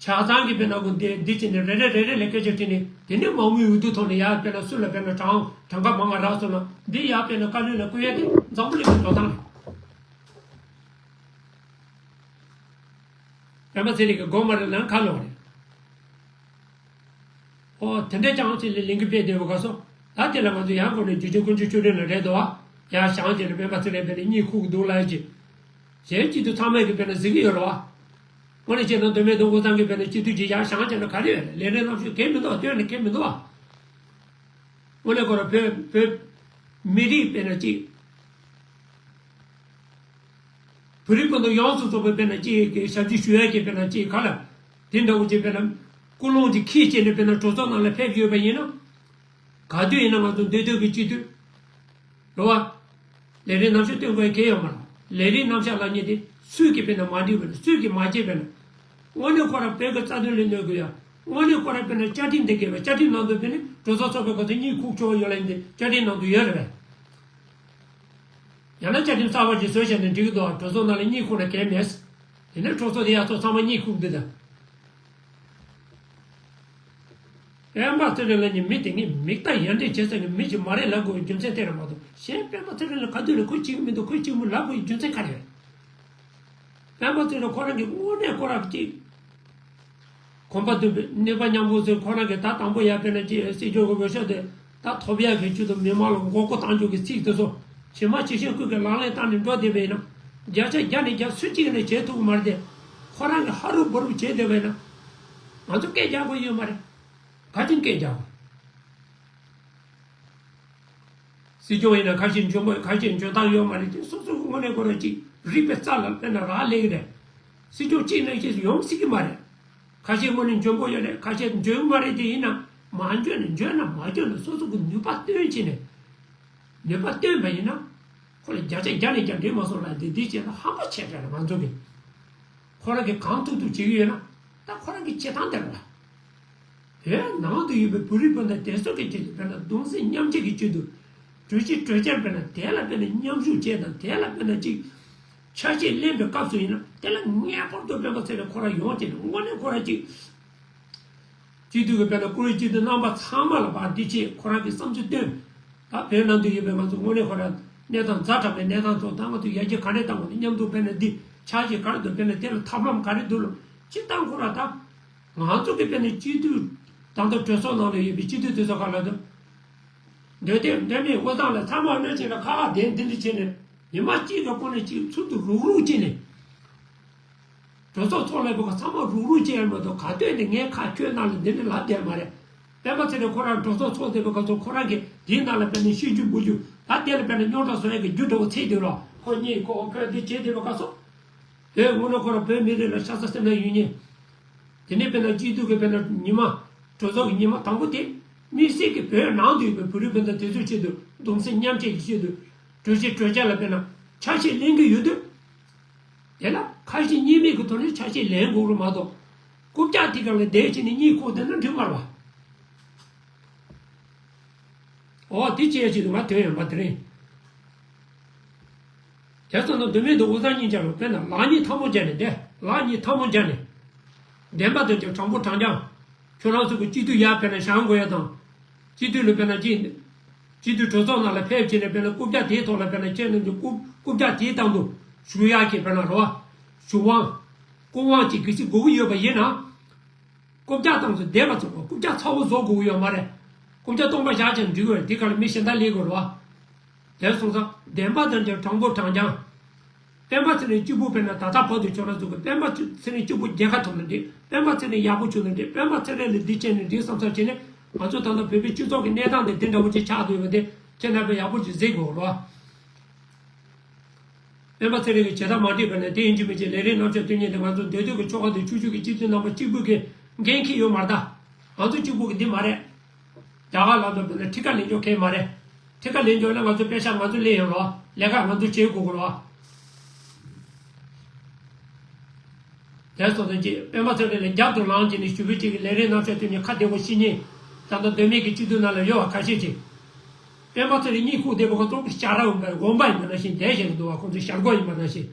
ཆ་ཚང་གི་དཔེར་ན་ཁོ་འདི་འདི་བྱས་ནས་རེ་རེ་རེ་རེ་ལ་སྐད་ཆ་དྲིས་ནས་དེ་ནས་མང་མོས་འོས་བསྡུ་ཐོག་ནས་ཡར་དཔེར་ན་སུ་ལ་དཔེར་ན་གྲངས་གྲངས་ཀ་མང་བ་རག་སོང་ན་འདི་ཡར་དཔེར་ན་བཀའ་བློན་ལ་བསྐོ་ཡ་དེ་འཛམ་བུ་གླིང་གི་འགྲོ་སྟངས་རེད། སྤེན་པ་ཚེ་རིང་གི་དགོངས་པ་རེད་ལན་ཁ་ལོག་རེད། ཨོ་དེ་འདྲ་ཅང་ཅི་ལས་ལིང་གི་དཔེ་བདེ་བོ་ག་སོ། ད་དེ་ལ་ང་ཚོ་ཡང་སྒོ་ནས་རྒྱུ་ཆེན་དཀོན་མཆོག་མཆོད་སྤྲིན་ལ་རེད་དོ། ཡང་བྱང་ཆེ་ལ་སྤེན་པ་ཚེ་རིང་དཔེར་ན་གཉིད་ཁུག་འདུག་ལབ་ཀྱི། གཞན་སྤྱི་འཐུས་ཚང་མས་ཀྱི་དཔེར་ན་གཟིགས་ཀྱི་ཡོད་རེད་བ། དངོས་གནས་བྱས་ན་མདོ་སྨད་དང་དབུས་གཙང་གི་དཔེར་ན་སྤྱི་འཐུས་ཀྱི་ཡང་བྱང་ཆེ་ལ་ག་རེ་ཡོད་རེད། ལས་རིགས་རྣམ་གཞག་གལ་མི་འདུག་བ། སྟོན་ནས་གལ་མི་འདུག་བ། དངོས་གནས་ཁོ་རང་བོད་བོད་མི་རིགས་དཔེར་ན་གཅིག་བོད་རིགས་སྤུན་ཟླ་ཡོངས་སུ་རྫོགས་པའི་དཔེར་ན་གཅིག་གི་ཞབས་ཕྱི་ཞུ་ཡ་གི་དཔེར་ན་གཅིག་ག་ལ། དེ་འདྲ་བོ་ཅིག་དཔེར་ན་ཀུན་སློང་ཅིག་འཁྱེར་བྱས་ནས་དཔེར་ན་གྲོས་ཚོགས་ནང་ལ་ཕེབས་ཡོད་པ་ཡིན་ན། ག་དུས་ཡིན་ན་ང་ཚོ་འདོད་འདོད་ཀྱི་སྤྱི་འཐུས། རེད་བ། ལས་རིགས་རྣམ་གཞག་སྟོན་དགོས་གལ་ཡོད་མ་རེད། ལས་རིགས་རྣམ་གཞག་ལབ་མཁན་དེ་སུས་ཀྱིས་དཔེར་ན་མ་འགྲིག་པ་ན། སུས་ཀྱིས་མ་བྱས་པ་ན། དངོས་གནས་ཁོ་རང་བོད་ཀྱི་རྩ་དོན་ལ་གནོད་དགོས་ཡ། དངོས་གནས་ཁོ་རང་དཔེར་ན་བཅའ་ཁྲིམས་འདི་འགལ་བ། བཅའ་ཁྲིམས་ནང་དུ་དཔེར་ན་གྲོས་ཚོགས་ཚོགས་པའི་སྐབས་སུ་གཉིད་ཁུག་ཆོག་ཡོད་ལབ་མཁན་དེ་བཅའ་ཁྲིམས་ནང་དུ་ཡོད་རེད་པས། ཡང་ན་བཅའ་ཁྲིམས་གསར་པ་ཞིག་བཟོས་བྱས་ནས་འགྲིག་གི་འདུག་གྲོས་ཚོགས་ནང་ལ་གཉིད་ཁུག་ན་གལ་མེད། དེ་ནས་གྲོས་ཚོགས་དེ་ཡག་ཚོགས་ཚང་མ་གཉིད་ཁུག་འདུག་ད། སྤེན་པ་ཚེ་རིང་ལབ་མཁན་མི་དེ་ངས་མིག་ལྟ་ཡར་འདྲེན་བྱེད་ས་གི་མི་ཞིག་མ་རེད་ལབ་དགོས་པའི་རྒྱུ་མཚན་དེ་རེད་མ་གཏོགས། གཞན་སྤེན་པ་ཚེ་རིང་ལ་ག་དུས་ལ་ཁོ་གཅིག་མི་འདུག་ཁོ་གཅིག་མོ་ལབ་དགོས་པའི་རྒྱུ་མཚན་ག་རེ་རེད། སྤེན་པ་ཚེ་རིང་ཁོ་རང་གི་དངོས་གནས་ཁོ་རང་གཅིག་གོམ་པ་མདུན་པའི་ནུས་པ་མཉམ་སྤུངས་ཚོས་ཁོ་རང་གི་ད་དང་པོ་ཡར་དཔེར་ན་ཅིག་སྲིད་སྐྱོང་གི་འོས་ཤོག་དེ་ད་ཐོབ་ཡག་གི་ཆེད་དུ་མི་མང་ལ་མགོ་སྐོར་བཏང་རྒྱུ་གི་ཚིག་དེ་ཚོ་ཇི་མ་ཇི་བཞིན་ཁོས་གི་ལག་ལེན་བསྟར་ནས་འགྲོ་བསྡད་པ་ཡིན་ན། བརྒྱ་ཆ་བརྒྱ་ནས་བརྒྱ་སུ་གཅིག་ནས་བྱེད་ཐུབ་ཀྱི་མ་རེད་དེ། ཁོ་རང་གི་ཧ་རུབ་བོ་རུབ་བྱེད་བསྡད་པ་ཡིན་ན། ང་ཚོ་སྐད་རྒྱག་དགོས་ཡོད་མ་རེད། ག་ཅིག་སྐད་རྒྱག་དགོས། སྲིད་སྐྱོང་ཡིན་ན་ཁ་ཤས་འཇོན་པོ་ཁ་ཤས་འཇོན་ཐང་ཡོད་མ་རེད་དེ། སོ་སོ་གི་དངོས་གནས་ཁོ་རང་གཅིག་རིག་པའི་རྩ་ལ་དཔེར་ན་རག་ལས་ཀྱི་རེད། སྲིད་སྐྱོང་གཅིག་ནང་བཞིན་ཡོང་སྲིད་ཀྱི་མ་རེད། ཁ་ཤས་དངོས་གནས་འཇོན་པོ་ཡོད་རེད། ཁ་ཤས་འཇོན་གྱི་མ་རེད་དེ། ཡིན་ན་མ་འཇོན་ན་འཇོན་ན་མ་འཇོན་ན་སོ་སོ་གི་ནུས་པ་བཏོན་བྱས་ནས། ནུས་པ་བཏོན་པ་ཡིན་ན། ཁོ་ལ་བརྒྱ་ཆ་བརྒྱ་ནས་བརྒྱ་འགྲིག་མ་སོང་ལབ་དེ་འདི་བྱས་ན་ཧམ་པ་ཆེ་དྲགས་རེད་ང་ཚོ་གི། ཁོ་རང་གིས་གང་ཐུབ་ཐུབ་བྱེད་ཀྱི་ཡོད་ན། ད་ཁོ་རང་གི་བྱེད་སྟངས་དེ་རེད་ལ། བོད་ནང་དུ་ཡོད་པའི་བོད་རིགས་སྤུན་ཟླ་དེ་ཚོ་གི་ཆེད་དུ་དཔེར་ན་གདུང་སེམས་མཉམ་སྐྱེད་ཀྱི་ཆེད་དུ། གྲོས་གཞི་གྲོས་འཆར་དཔེར་ན་དེ་ལ་དཔེར་ན་མཉམ་ཞུགས་བྱས་དང་། དེ་ལ་དཔེར་ན་ཅིག་ཆ་ཤས་ལེན་པའི་སྐབས་སུ་ཡིན་ན། དེ་ལ་ངེས་པར་དུ་སྤེན་པ་ཚེ་རིང་ཁོ་རང་ཡོང་བྱས་ནས་དངོས་གནས་ཁོ་རང་ཅིག་སྤྱི་འཐུས་ཀྱི་དཔེར་ན་བཀུར་འོས་སྤྱི་འཐུས་རྣམ་པ་ཚང་མ་ལ་ཕར་འདི་བྱས་ཁོ་རང་གི་བསམ་ཚུལ་བཏོན། ད་བོད་ནང་དུ་ཡོད་པའི་ང་ཚོ་དངོས་གནས་ཁོ་རང་གནས་སྟངས་ཛ་དྲག་པའི་གནས་སྟངས་ཐོག་ད་ང་ཚོ་ཡར་རྒྱས་ག་འདྲས་བཏང་དགོས་ནས། མཉམ་དུ་དཔེར་ན་འདི་ཆ་ཤས་ག་རེ་འདུག་དཔེར་ན་དེ་ལ་ཐབས་ལམ་ག་རེ་འདུག་ལ། སྤྱིར་བཏང་ཁོ་རང་ད་ང་ཚོ་གི་དཔེར་ན་སྤྱི་འཐུས་ད་ལྟ་གྲོས་ཚོགས་ནང་ལ་ཡོད་པའི་སྤྱི་འཐུས་དེ་ཚོ་ག་ལ་འདུག་འདོད་དེ་འདོད་མེད་དབུ་ཐང་ལ་ཚང་མ་གནོད་བྱེད་ལ་ཁ་ཁ་བསྡད་འདི་འདྲ་བྱས་ནས། ཉི་མ་གཅིག་གི་སྒོ་ནས་གཅིག་ཚུར་དུ་རུག་རུག་བྱས་ནས། གྲོས་ཚོགས་ཚོགས་ལས་པ་ཚང་མ་རུག་རུག་བྱས་ཡ་མ་གཏོགས། ག་དུས་ནས་ངས་ཁ་ཁྱོད་ནང་ལ་འདི་འདྲ་ལབ་བསྡད་མ་རེད། སྤེན་པ་ཚེ་རིང་ཁོ་རང་གྲོས་ཚོགས་ཚོགས་བསྡད་པའི་སྐབས་སུ་ཁོ་རང་གིས་འདིའི་ནང་ལ་དཔེར་ན་ཤེས་རྒྱུ་འབུལ་རྒྱུ། ད་དེ་ལ་དཔེར་ན་རྙོག་དྲ་བཟོ་ཡ་གི་རྒྱུ་འདྲ་བོ་ཚིག་འདུག་རོགས། ཁོ་གཉིད་ཁུག་ཁོས་འདི་བྱེད་བསྡད་པའི་སྐབས་སུ། དེ་དངོས་གནས་ཁོ་རང་བོད་མི་རིགས་ལ་ཤ་ཚ་སེམས་ན་ཡོད་མཁན། དེ་ནས་དཔེར་ན་སྤྱི་འཐུས་ཀྱི་དཔེར་ན་ཉི་མ། གྲོས་ཚོགས་ཀྱི་ཉི་མ་དང་པོ་དེ། དམིགས་བསལ་གྱི་བོད་ནང་དུ་ཡོད་པའི་བོད་རིགས་སྤུན་ཟླ་དེ་ཚོའི་ཆེད་དུ་གདུང་སེམས་མཉམ་སྐྱེད་ཀྱི་ཆེད་དུ། གྲོས་གཞི་གྲོས་འཆར་ལ་དཔེར་ན་ཆ་ཤས་ལེན་གྱི་ཡོད་དུས། དེ་ལ་ཁ་ཞེ་གཉིས་མེད་ཀྱི་ཐོག་ནས་ཆ་ཤས་ལེན་དགོས་རེད་མ་གཏོགས། རྐུབ་བཀྱག་དེ་སྒང་ལ་བསྡད་བྱས་ནས་གཉིད་ཁུག་བསྡད་ན་འགྲིག་མ་རེད་བ། འོ་དེ་བྱས་ཡ་ཆེད་དུ་ང་དོན་ཡོད་མ་དེ་རེད། དེ་ཚོ་ནང་དོན་མེད་དུ་འུ་ཚང་གཉིས་ཆ་རུ་དཔེར་ན་ལག་གཉིས་ཐལ་མོ་སྦྱར་ནས་བསྡད། ལག་གཉིས་ཐལ་མོ་སྦྱར་ནས། བདེན་པ་དོན་གྱི་དྲང་པོ་དྲང་རྐྱང་། ཁྱོད་རང་ཚོ་གི་སྤྱི་འཐུས་ཡར་དཔེར་ན་བཞེངས་དགོས་ཡ་དང་། སྤྱི་འཐུས་ལ་དཔེར་ན་ཅིག་སྤྱི་འཐུས་གྲོས་ཚོགས་ནང་ལ་ཕེབས་བྱས་ནས་དཔེར་ན་རྐུབ་བཀྱག་དེའི་ཐོག་ལ་དཔེར་ན་ཁྱེད་རྣམས་ཀྱི་རྐུབ་རྐུབ་བཀྱག་དེའི་སྟེང་དུ་བཞུགས་ཡག་གི་དཔེར་ན་རེད་བ། བཞུགས་དབང་། སྐུ་དབང་གཅིག་གལ་སྲིད་དགོས་ཀྱི་ཡོད་པ་ཡིན་ན། རྐུབ་བཀྱག་སྟེང་དུ་བསྡད་པ་ཚོ་རྐུབ་བཀྱག་ཚ་བོ་བཟོ་དགོས་ཀྱི་ཡོད་མ་རེད། རྐུབ་བཀྱག་སྟོང་པ་བཞག་ཀྱང་འགྲིག་གི་རེད། དེ་ག་ལ་མི་གཞན་དག་སླེབས་དགོས་རེད་བ། དེ་སོང་ཙང་བདེན་པ་དོན་གྱི་དྲང་པོ་དྲང་རྐྱང་། སྤེན་པ་ཚེ་རིང་གཅིག་པུ་དཔེར་ན་ད་ལྟ་བར་དུ་ཁྱོད་རང་ཚོ་གི་སྤེན་པ་ཚེ་རིང་གཅིག་པུ་རྒྱལ་ཁ་ཐོབ་ན་འགྲིག་སྤེན་པ་ཚེ་རིང་ཡག་པོ་བྱུང་ན་འགྲིག་སྤེན་པ་ཚེ་རིང་ལ་འདི་བྱས་ན་འགྲིག་བསམ་བསམ་བྱས་ནས། ང་ཚོ་ད་ལྟ་བོད་པའི་སྤྱི་ཚོགས་ཀྱི་གནས་སྟངས་དེ་དེ་འདྲ་བོ་ཅིག་ཆགས་འདུག་པ་དེ་ཁྱེད་རྣམ་པས་ཡག་པོ་ཅིག་གཟིགས་དགོས་རེད་བ། སྤེན་པ་ཚེ་རིང་གི་བྱེད་སྟངས་མ་འགྲིག་པ་ནས་དེ་ཡིན་གཅིག་མིན་གཅིག་ལས་རིགས་རྣམ་གཞག་སྟོན་མཁན་དེ་ང་ཚོ་འདོད་འདོད་ཀྱི་ཆོལ་ཁ་དང་ཆོས་བརྒྱུད་ཀྱི་སྤྱི་འཐུས་རྣམ་པ་གཅིག་པུ་གིས་འགན་འཁྱེར་ཡོད་མ་རེད་ད། ང་ཚོ་གཅིག་པུ་གིས་འདི་མ་རེད། རྒྱ་གར་ལ་འགྲོ་དགོས་ན་ཁྲི་ཁ་ལེན་ཆོག་མཁན་མ་རེད། ཁྲི་ཁ་ལེན་ཆོག་ན་ང་ཚོ་པེ་ཤག་ང་ཚོ་ལེན་ཡོང་རོགས། ལས་ཀ་ང་ཚོ་བྱེད་དགོས་དགོས་རོགས། དེ་སོང་ཙང་ཅིག་སྤེན་པ་ཚེ་རིང་ལ་རྒྱབ་ཏུ་ལངས་བྱས་ནས་ཞུ་བོད་གཅིག་གི་ལས་རིགས་རྣམ་གཞག་སྟོན་མཁན་ཁ་བདེ་པོ་བཤད་མཁན། ད་ལྟ་མདོ་སྨད་ཀྱི་སྤྱི་འཐུས་ནང་ལ་ཡོད་པ་ཁ་ཤས་ཅིག་སྤེན་པ་ཚེ་རིང་གཉིད་ཁུག་བསྡད་པ་ཁོ་ཚོ་ཤ་ར་འོན་པ་འོན་པ་ཡིན་པ་ནང་བཞིན་བསྡད་བཞིན་འདུག་བ། ཁོ་ཚོ་ཞར་འགོག་ཡིན་པ་ནང་བཞིན།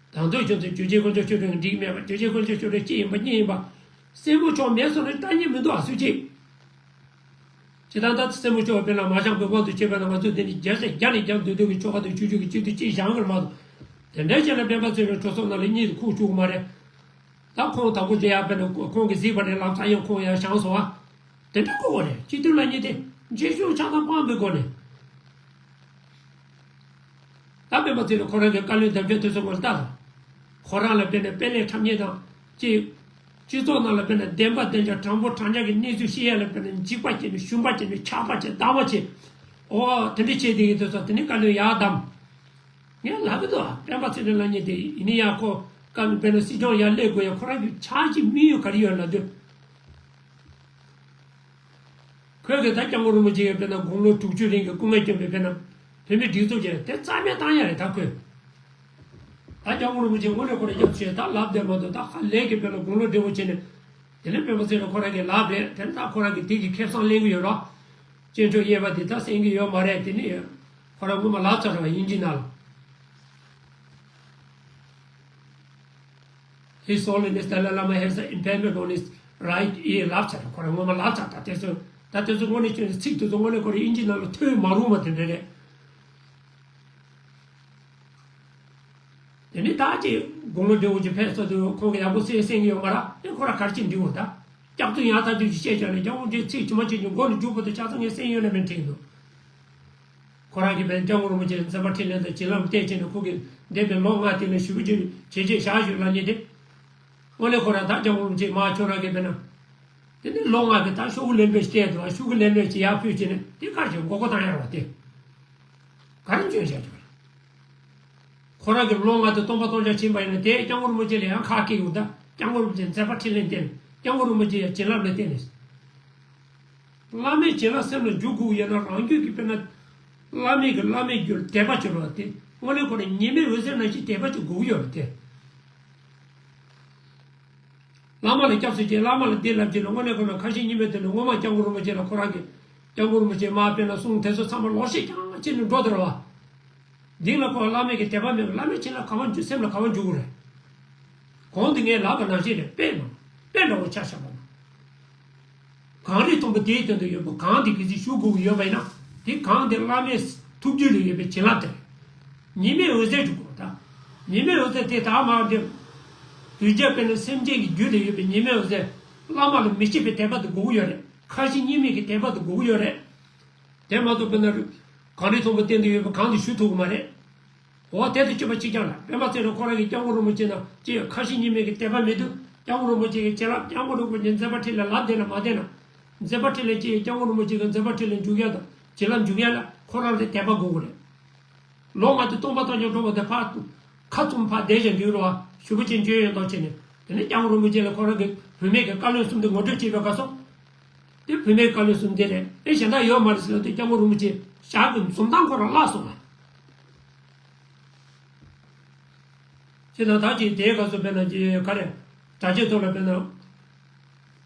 ད་དུང་ཁྱོད་ཚོས་རྒྱུ་ཆེན་དཀོན་མཆོག་མཆོད་སྤྲིན་འགྲིག་མེད་པ། རྒྱུ་ཆེན་དཀོན་མཆོག་མཆོད་སྤྲིན་གཅིག་ཡིན་པ་གཉིས་ཡིན་པ། སེན་མོ་མཆོག་མེད་སོང་ན་ལྟ་ཉན་མི་འདུག་ཨ། སུ་གཅིག་ཇི་ལྟར་ད་སེན་མོ་མཆོག་དཔེར་ན་མ་བཞེངས་པའི་དབང་དུ་བྱས་པ་ན། ང་ཚོས་འདི་ནི་བརྒྱ་ཆ་བརྒྱ་ནས་བརྒྱ་འདོད་འདོད་ཀྱི་ཆོལ་ཁ་དང་ཆོས་བརྒྱུད་ཀྱི་སྤྱི་འཐུས་གཅིག་བཞེངས་གི་མ་གཏོགས། དེ་འདྲ་བྱས་ན་སྤེན་པ་ཚེ་རིང་གྲོས་ཚོགས་ནང་ལ་གཉིད་ཁུག་བཅུག་གི་མ་རེད། ད་ཁོང་དང་པོ་དེ་ཡང་དཔེར་ན་ཁོང་གིས་གཟིགས་པ་ནས་ལམ་སང་ཡང་ཁོང་ཡང་བཞེངས་སོང་ཨ། དེ་འདྲ་གོ་བ་རེད། སྤྱི་འཐུས་ལབ་མཁན་དེ་འཇིགས་སྐྱོང་ཆགས་སྡང་སྤངས་པའི་སྒོ་ནས། ད་སྤེན་པ་ཚེ་རིང་ཁོ་རང་གི་བཀའ་བློན་དམ་བཅའ་དེ་ཚོ་ངོ་ལྟ་དང་། ཁོ་རང་ལ་དཔེར་ན་དཔེ་ལེགས་ཁྲབ་མཁན་དང་གཅིག་སྤྱི་ཚོགས་ནང་ལ་དཔེར་ན་བདེན་པ་བདེན་འཇགས་དྲང་པོ་དྲང་འཇགས་ཀྱི་གནས་ཚུལ་བཤད་ཡ་ལ་དཔེར་ན་འཇིགས་པ་སྐྱེས་ནས་ཞུམ་པ་སྐྱེས་ནས་ཆགས་པ་སྐྱེས་སྡང་བ་སྐྱེས། ཨོ་དེ་འདྲ་བྱས་དེ་ཡིན་དུས་ཙང་དེ་ནི་བཀའ་བློན་ཡར་བདམས། ངས་ལབ་གི་འདུག་སྤེན་པ་ཚེ་རིང་ལབ་མཁན་དེ་ཡིན་ན་ཡང་ཁོ་བཀའ་བློན་དཔེར་ན་སྲིད་སྐྱོང་ཡར་སླེབས་དགོས་ཡ་ཁོ་རང་གི་ཆགས་ཀྱི་དམིགས་ཡུལ་ག་རེ་ཡོད་ལབ་དུས། ཁོས་གི་ད་སྐྱབས་མགོན་རིན་པོ་ཆེ་གི་དཔེར་ན་དགུང་ལོ་དྲུག་ཅུ་རིང་གི་སྐུ་ངལ་བསྐྱོན་པའི་དཔེར་ན་བོད་མི་སྒྲིག་འཛུགས་ཀྱི་དེ་རྩ་མེད་བཏང་ཡ་རེད་ད་ཁོས། ད་སྐྱབས་མགོན་རིན་པོ་ཆེ་དངོས་གནས་ཁོ་རང་སྐྱབས་བཅོལ་ད་ལབ་བསྡད་མ་གཏོགས་ད་ཧ་ལས་གི་དཔེར་ན་དགུང་ལོ་བགྲེས་པོ་བྱས་ནས་དེ་ནས་སྤེན་པ་ཚེ་རིང་ཁོ་རང་གི་ལབ་རེད་དེ་ནས་ད་ཁོ་རང་གི་དེ་གི་ཁེ་བཟང་ལེན་གི་ཡོད་རོགས། སྤྱི་འཐུས་གཡས་པ་དེ་ད་གསན་གི་ཡོད་མ་རེད་དེ་ནས་ཁོ་རང་སྔོན་མ་ལབ་ཚར་རོགས་དབྱིན་ཇི་ནང་ལ། His Holiness Dalai Lama has an impairment on his right ear ལབ་ཚར་ཁོ་རང་ངོ་མ་ལབ་ཚར་ད་དེ་ཚོ་ད་དེ་ཚོ་དངོས་གནས་ཁྱོད་ཚིག་དེ་ཚོ་དངོས་གནས་ཁོ་རང་དབྱིན་ཇི་ནང་ལ་ཐོན་མ་རུང་བ་དེ་འདྲ་རེད། དེ་ནི་ད་ཅི་དགུང་ལོ་བགྲེས་པོ་ཅིག་ཕེབས་ཚར་དུས་ཁོང་གི་ཡག་པོ་གསན་གསན་གི་ཡོད་མ་རེད་དེ་ཁོ་རང་ག་རེ་བྱེད་འགྲིག་འོ་ད་སྐྱག་རྫུན་ཡག་ཐག་ཆོད་ཅིག་བཤད་བྱས་ནས་སྐྱབས་མགོན་ཆེན་ཚིག་ཇི་མ་ཇི་བཞིན་མགོ་ནས་མཇུག་བར་དུ་ཆ་ཚང་ངས་གསན་ཡོད་ན་མིན་དྲན་འདུག་ཁོ་རང་གིས་བན་སྐྱབས་མགོན་རིན་པོ་ཆེ་མཛད་པ་འཕྲིན་ལས་དང་བྱིན་རླབས་བསྟན་བྱས་ནས་ཁོ་གིས་འདས་པའི་ལོ་ལྔ་དེ་ལ་ཞུ་བ་ཅིག་བྱས་རྗེས་བཞག་ཞུ་ལབ་མཁན་དེ། དངོས་གནས་ཁོ་རང་ད་སྐྱབས་མགོན་རིན་པོ་ཆེ་མ་ཁྱོད་རང་གིས་དཔེར་ན། དེ་ནས་ལོ་ལྔ་གི་ད་ཤོག་གུ་ལེན་པའི་སྟེང་དུ་ཤོག་གུ་ལེན་པའི་ཅི་ཡར་ཕུལ་བྱས་ནས་དེ་གར་གྱི་མགོ་སྐོར་བཏང་ཡར་བ་དེ། ག་རེ་འཇོན་བྱ་རྒྱུ་རེད། ཁོ་རང་གི་ལོ་ལྔ་དེ་སྟོང་པ་སྟོང་རྐྱང་ཕྱིན་པ་ཡིན་ན་དེ་སྐྱབས་མགོན་རིན་པོ་ཆེ་ལ་ཡང་ཁག་སྐྱེ་ཡོང་ད་སྐྱབས་མགོན་རིན་པོ་ཆེ་མཛད་པ་འཕྲིན་ལས་བསྟན་སྐྱབས་མགོན་རིན་པོ་ཆེ་ཡང་བྱིན་རླབས་ལ་བརྟེན་ནས། བླ་མའི་བྱིན་རླབས་སེམས་ལ་འཇུག་དགོས་ཡོད་ན་རང་རྒྱུད་ཀྱི་དཔེར་ན། བླ་མེད་ཀྱི་བླ་མེད་རྒྱུར་དད་པ་བྱེད་རོགས་ཏེ་དངོས་གནས་ཁོ་ན་ཉི་མའི་འོད་ཟེར་ནང་བཞིན་དད་པ་བྱེད་དགོས་ཀྱི་ཡོད་རེད་དེ། བླ་མ་ལ་སྐྱབས་སུ་མཆི་བླ་མ་ལ་འདི་ལབ་ཀྱི་ལ་དངོས་གནས་ཁོ་ན་ཁ་ཞེ་གཉིས་མེད་དེ་ལ་ངོ་མ་སྐྱབས་མགོན་རིན་པོ་ཆེ་ལ་ཁོ་རང་གི་སྐྱབས་མགོན་རིན་པོ་ཆེ་མ་དཔེར་ན་གསུང་དེ་ཚོ་ཚང་མ་ལོག་ཤེས་རྐྱང་བྱས་ནས་འགྲོ་དེ་རེད་བ། འདི་ལ་ཁོ་བླ་མེད་ཀྱི་དད་པ་མེད་པ་བླ་མའི་བྱིན་རླབས་ག་བ་འཇུ་སེམས་ལ་ག་བ་འཇུག་གི་རེད། གོང་དུ་ངས་ལབ་པ་ནང་བཞིན་རེད་དཔེ་མ་དཔེ་འདྲ་བོ་ཆ་བཞག་པ་ན། གངས་རི་མཐོན་པོ་དེའི་སྟེང་དུ་ཡོད་པ་གངས་དེ་གལ་སྲིད་ཞུ་དགོས་ཀྱི་ཡོད་པ་ཡིན་ན་དེ་གངས་དེ་བླ་མའི་ཐུགས་རྒྱུད་ལ་ཡོད་པའི་བྱིན་རླབས་དེ་རེད། ཉི་མའི་འོད་ཟེར་འཇུག་དགོས་ད། ཉི་མའི་འོད་ཟེར་དེ་དག་མ་འདེབས། གདུལ་བྱ་དཔེར་ན་སེམས་ཅན་གྱི་རྒྱུད་ལ་ཡོད་པའི་ཉི་མའི་འོད་ཟེར། བླ་མ་ལ་མི་ཕྱེད་པའི་དད་པ་དེ་དགོས་ཀྱི་ཡོད་རེད། ཁ་ཞེ་གཉིས་མེད་ཀྱི་དད་པ་དེ་དགོས་ཀྱི་ཡོད་རེད། དེ་མ་གཏོགས་དཔེར་ན། གངས་རི་མཐོན་པོ་སྟེང་དུ་ཡོད་པའི་གངས་དེ་ཞུ་ཐུབ་ཀྱི་མ་རེད། འོ་དེ་དང་གཅིག་པ་གཅིག་རྐྱང་ལ་སྤེན་པ་ཚེ་རིང་ཁོ་རང་གིས་སྐྱབས་མགོན་རིན་པོ་ཆེ་ན་ཅི་ཡང་ཁ་ཞེ་གཉིས་མེད་ཀྱི་དད་པ་མེད་དུས་སྐྱབས་མགོན་རིན་པོ་ཆེ་གི་བྱིན་རླབས་སྐྱབས་མགོན་རིན་པོ་ཆེ་མཛད་པ་འཕྲིན་ལས་ལབ་བསྡད་ན་མ་བསྡད་ན། མཛད་པ་འཕྲིན་ལས་ཅི་ཡང་སྐྱབས་མགོན་རིན་པོ་ཆེ་གི་མཛད་པ་འཕྲིན་ལས་འཇུག་ཡ་དང་བྱིན་རླབས་འཇུག་ཡ་ལ་ཁོ་རང་ལ་དད་པ་དགོས་ཀྱི་རེད། ལོ་ལྔ་དུ་སྟོང་པ་སྟོང་རྐྱང་འགྲོ་བ་དེ་ཕར་ཁ་བཙུམ་ཕར་བསྡད་བཞག་འདུག་རོ་ཞུ་བ་ཅན་བཅོས་ཡོད་མདོག་བྱས་ནས་དེ་ནས་སྐྱབས་མགོན་རིན་པོ་ཆེ་ལ་ཁོ་རང་གི་བུད་མེད་ཀྱི་བཀའ་བློན་གསུམ་དུ་ངོ་སྤྲོད་བྱས་པའི་སྐབས་སུ། དེ་བུད་མེད་བཀའ་བློན་གསུམ་དེ་རེད་ཨེ་གཞན་དག་ཡོད་མ་རེད་ཟེར་ལ་དེ་སྐྱབས་མགོན་རིན་པོ་ཆེ་ཞག་གི་འཛུམ་མདངས་ཁོ་རང་བརླག་སོང་ལ། ཅེས་དང་ད་ཅིག་དེའི་སྐབས་སུ་དཔེར་ན་ཅི་ག་རེ། གྲྭ་ཆས་ཐོག་ལ་དཔེར་ན།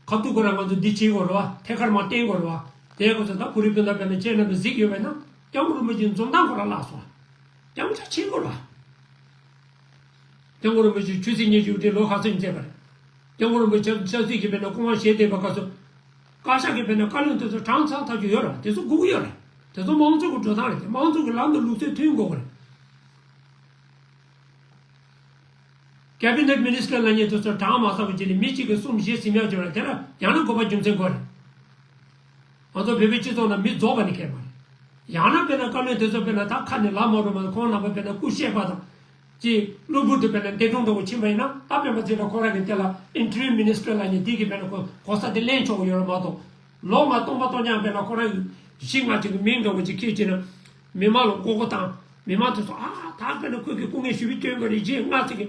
ཁ་ཐུག་ཁོ་རང་ང་ཚོ་འདི་བྱེད་དགོས་རེད་བ་ཐད་ཀར་མར་བསྟན་དགོས་རེད་བ། དེའི་སྐབས་སུ་ད་བོད་རིགས་སྤུན་ཟླ་དཔེར་ན་ཁྱེད་རྣམ་པས་གཟིགས་ཡོད་པས་ན་སྐྱབས་མགོན་རིན་པོ་ཆེའི་འཛུམ་མདངས་ཁོ་རང་བརླག་སོང་བ། སྐྱབས་མགོན་ཆེན་པོ་རེད་བ། སྐྱབས་མགོན་རིན་པོ་ཆེ་ཆོས་སྲིད་གཉིས་ཀྱི་དེ་ལོ་ཁ་སང་མཛད་པ་རེད། སྐྱབས་མགོན་རིན་པོ་ཆེ་ཆབ་སྲིད་ཀྱི་དཔེར་ན་སྐུ་དབང་བཞེས་བསྡད་པའི་སྐབས་སུ། བཀའ་ཤག་གི་དཔེར་ན་བཀའ་བློན་དེ་ཚོ་གྲངས་ཚང་ཐག་ཆོད་ཡོད་རེད་དེ་ཚོ་དགོས་ཀྱི་ཡོད་རེད། དེ་ཚོ་མང་གཙོ་གི་འགྲོ་སྟངས་རེད་དེ་མང་གཙོ་གི་ལམ་དང་ལུགས་སྲོལ་མཐུན་དགོས་ཀྱི་རེད། Cabinet Minister ལབ་མཁན་དེ་ཚོ་གྲངས་མ་ཚང་བ་བྱས་ནས་མི་གཅིག་གིས་གསུམ་བཞི་ཟིན་ཡག་བྱུང་ན་དེ་ལ་ཡང་ན་དགོས་པ་རྒྱུ་མཚན་དགོས་རེད། ང་ཚོ་བོད་པའི་སྤྱི་ཚོགས་ནང་མི་རྫོགས་པ་ནི་ཁེལ་མ་རེད། ཡང་ན་དཔེར་ན་བཀའ་བློན་དེ་ཚོ་དཔེར་ན་ད་ཁ་ནས་ལབ་མ་རུང་བ་ཁོང་རྣམ་པ་དཔེར་ན་སྐུ་གཤེགས་པ་དང་། ཅིག་གློ་བུར་དུ་དཔེར་ན་འདས་གྲོངས་འདྲ་བོ་ཕྱིན་པ་ཡིན་ན་ད་སྤེན་པ་ཚེ་རིང་ཁོ་རང་གི་དེ་ལ་Interim Minister ལབ་མཁན་དེ་གིས་དཔེར་ན་གོ་གོ་ས་དེ་ལེན་ཆོག་ཡོད་རེད་མ་གཏོགས། ལོ་ལྔ་སྟོང་པ་སྟོང་རྐྱང་དཔེར་ན་ཁོ་རང་གི་བཞི་ལྔ་ཅིག་གི་མིང་འདྲ་བོ་ཅིག་ཁྱེར་བྱས་ན། མི་མང་ལ་མགོ་སྐོར་བཏང་། མི་མང་དེ་ཚོ་ཨ་ད་དཔེར་ན་ཁོས་ཀྱི་སྐུ་ངལ་ཞེ་པོ་བསྐྱོན་པ་རེད་བཞི་ལྔ་ཅིག་གི།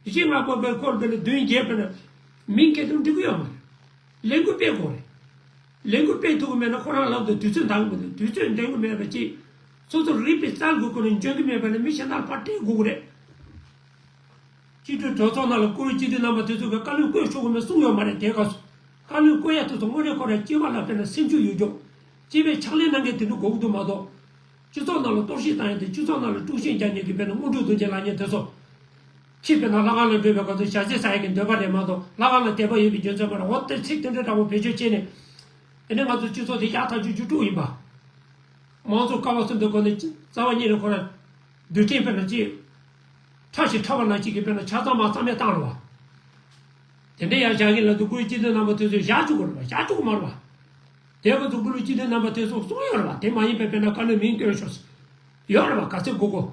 བཞི་ལྔ་པོ་པའི་སྐོར་དཔེར་ན་བདུན་བརྒྱད་དཔེར་ན། མིང་སྐད་དུ་འགྲིག་གི་ཡོད་མ་རེད། ལས་འགུལ་སྤེལ་དགོས་རེད། ལས་འགུལ་སྤེལ་ཐུབ་ཀྱི་མེད་ན་ཁོ་རང་ལམ་དུ་དུས་ཚོད་འདང་གི་མི་འདུག་དུས་ཚོད་འདང་གི་མེད་པ་ཅིག་སོ་སོ་རིག་པའི་རྩལ་གྱི་སྒོ་ནས་འཇོན་གྱི་མེད་པ་ན་མི་གཞན་དག་ལ་ཕར་སྤྲད་དགོས་ཀྱི་རེད། སྤྱི་འཐུས་གྲོས་ཚོགས་ནང་ལ་བཀུར་འོས་སྤྱི་འཐུས་རྣམ་པ་དེ་ཚོ་གིས་བཀའ་བློན་བསྐོས་ཆོག་གི་མེད་གསུངས་ཡོད་མ་རེད་དེ་སྐབས་སུ། བཀའ་བློན་བསྐོ་ཡ་དེ་ཚོ་དངོས་གནས་ཁོ་རང་སྐྱེ་བ་ལ་དཔེར་ན་སེམས་ཤུགས་ཡོད་ཀྱོག་སྐྱེ་བའི་ཕྱག་ལས་གནང་མཁན་དེ་འདྲ་དགོས་ཀྱི་འདུག་མ་གཏོགས། སྤྱི་ཚོགས་ནང་ལ་གཏོར་བཤིག་བཏང་ཡ་དེ་སྤྱི་ཚོགས་ནང་ལ་དཀྲུག་ཤིང་རྒྱག་མཁན་གྱི་དཔེར་ན་དངོས་གྲུབ་རྡོ་རྗེ་ལབ་མཁན་དེ་ཚོ། ཁྱེད་དཔེར་ན་ལྷ་ཁང་ལ་འགྲོ་བའི་སྐབས་སུ་ཞལ་ཟས་ཟ་ཡ་གི་འདོད་པ་རེད་མ་གཏོགས་ལྷ་ཁང་ལ་དད་པ་ཡོད་པའི་རྒྱུ་མཚན་མ་རེད། འོ་དེ་ཚིག་དེ་འདྲ་འདྲ་བོ་བེད་སྤྱོད་བྱས་ནས། དེ་ནས་ང་ཚོ་སྤྱི་ཚོགས་དེ་ཡག་ཐག་ཆོད་རྒྱུ་དཀྲུག་ཡིན་པ། མང་གཙོ་ཀ་བ་གསུམ་དུ་གོ་ནས་རྩ་བ་ཉིད་ནས་ཁོ་རང་། རྡུལ་ཕྲན་དཔེར་ན་ཅིག་ཁྲ་ཞིག་ཁྲ་བ་ནང་གཅིག་གིས་དཔེར་ན་ཆ་ཚང་མ་རྩ་མེད་བཏང་རེད་བ། དེ་འདྲ་ཡང་བཞག་གིན་ལབ་དུས་སྐུའི་སྤྱི་འཐུས་རྣམ་པ་དེ་ཚོས་བཞག་བཅུག་གི་རེད་བ་བཞག་བཅུག་གི་མ་རེད་བ། དེ་ག་ཚོ་སྐུ་ལུས་སྤྱི་འཐུས་རྣམ་པ་དེ་ཚོ་གསུངས་ཡོད་རེད་བ། དེ་མ་ཡིན་པའི་དཔེར་ན་བཀའ་བློན་མིང་བཏོན་ཤོག་ཟེར་ཡོད་རེད་བ། ག་ཚོད་དགོས་དགོས།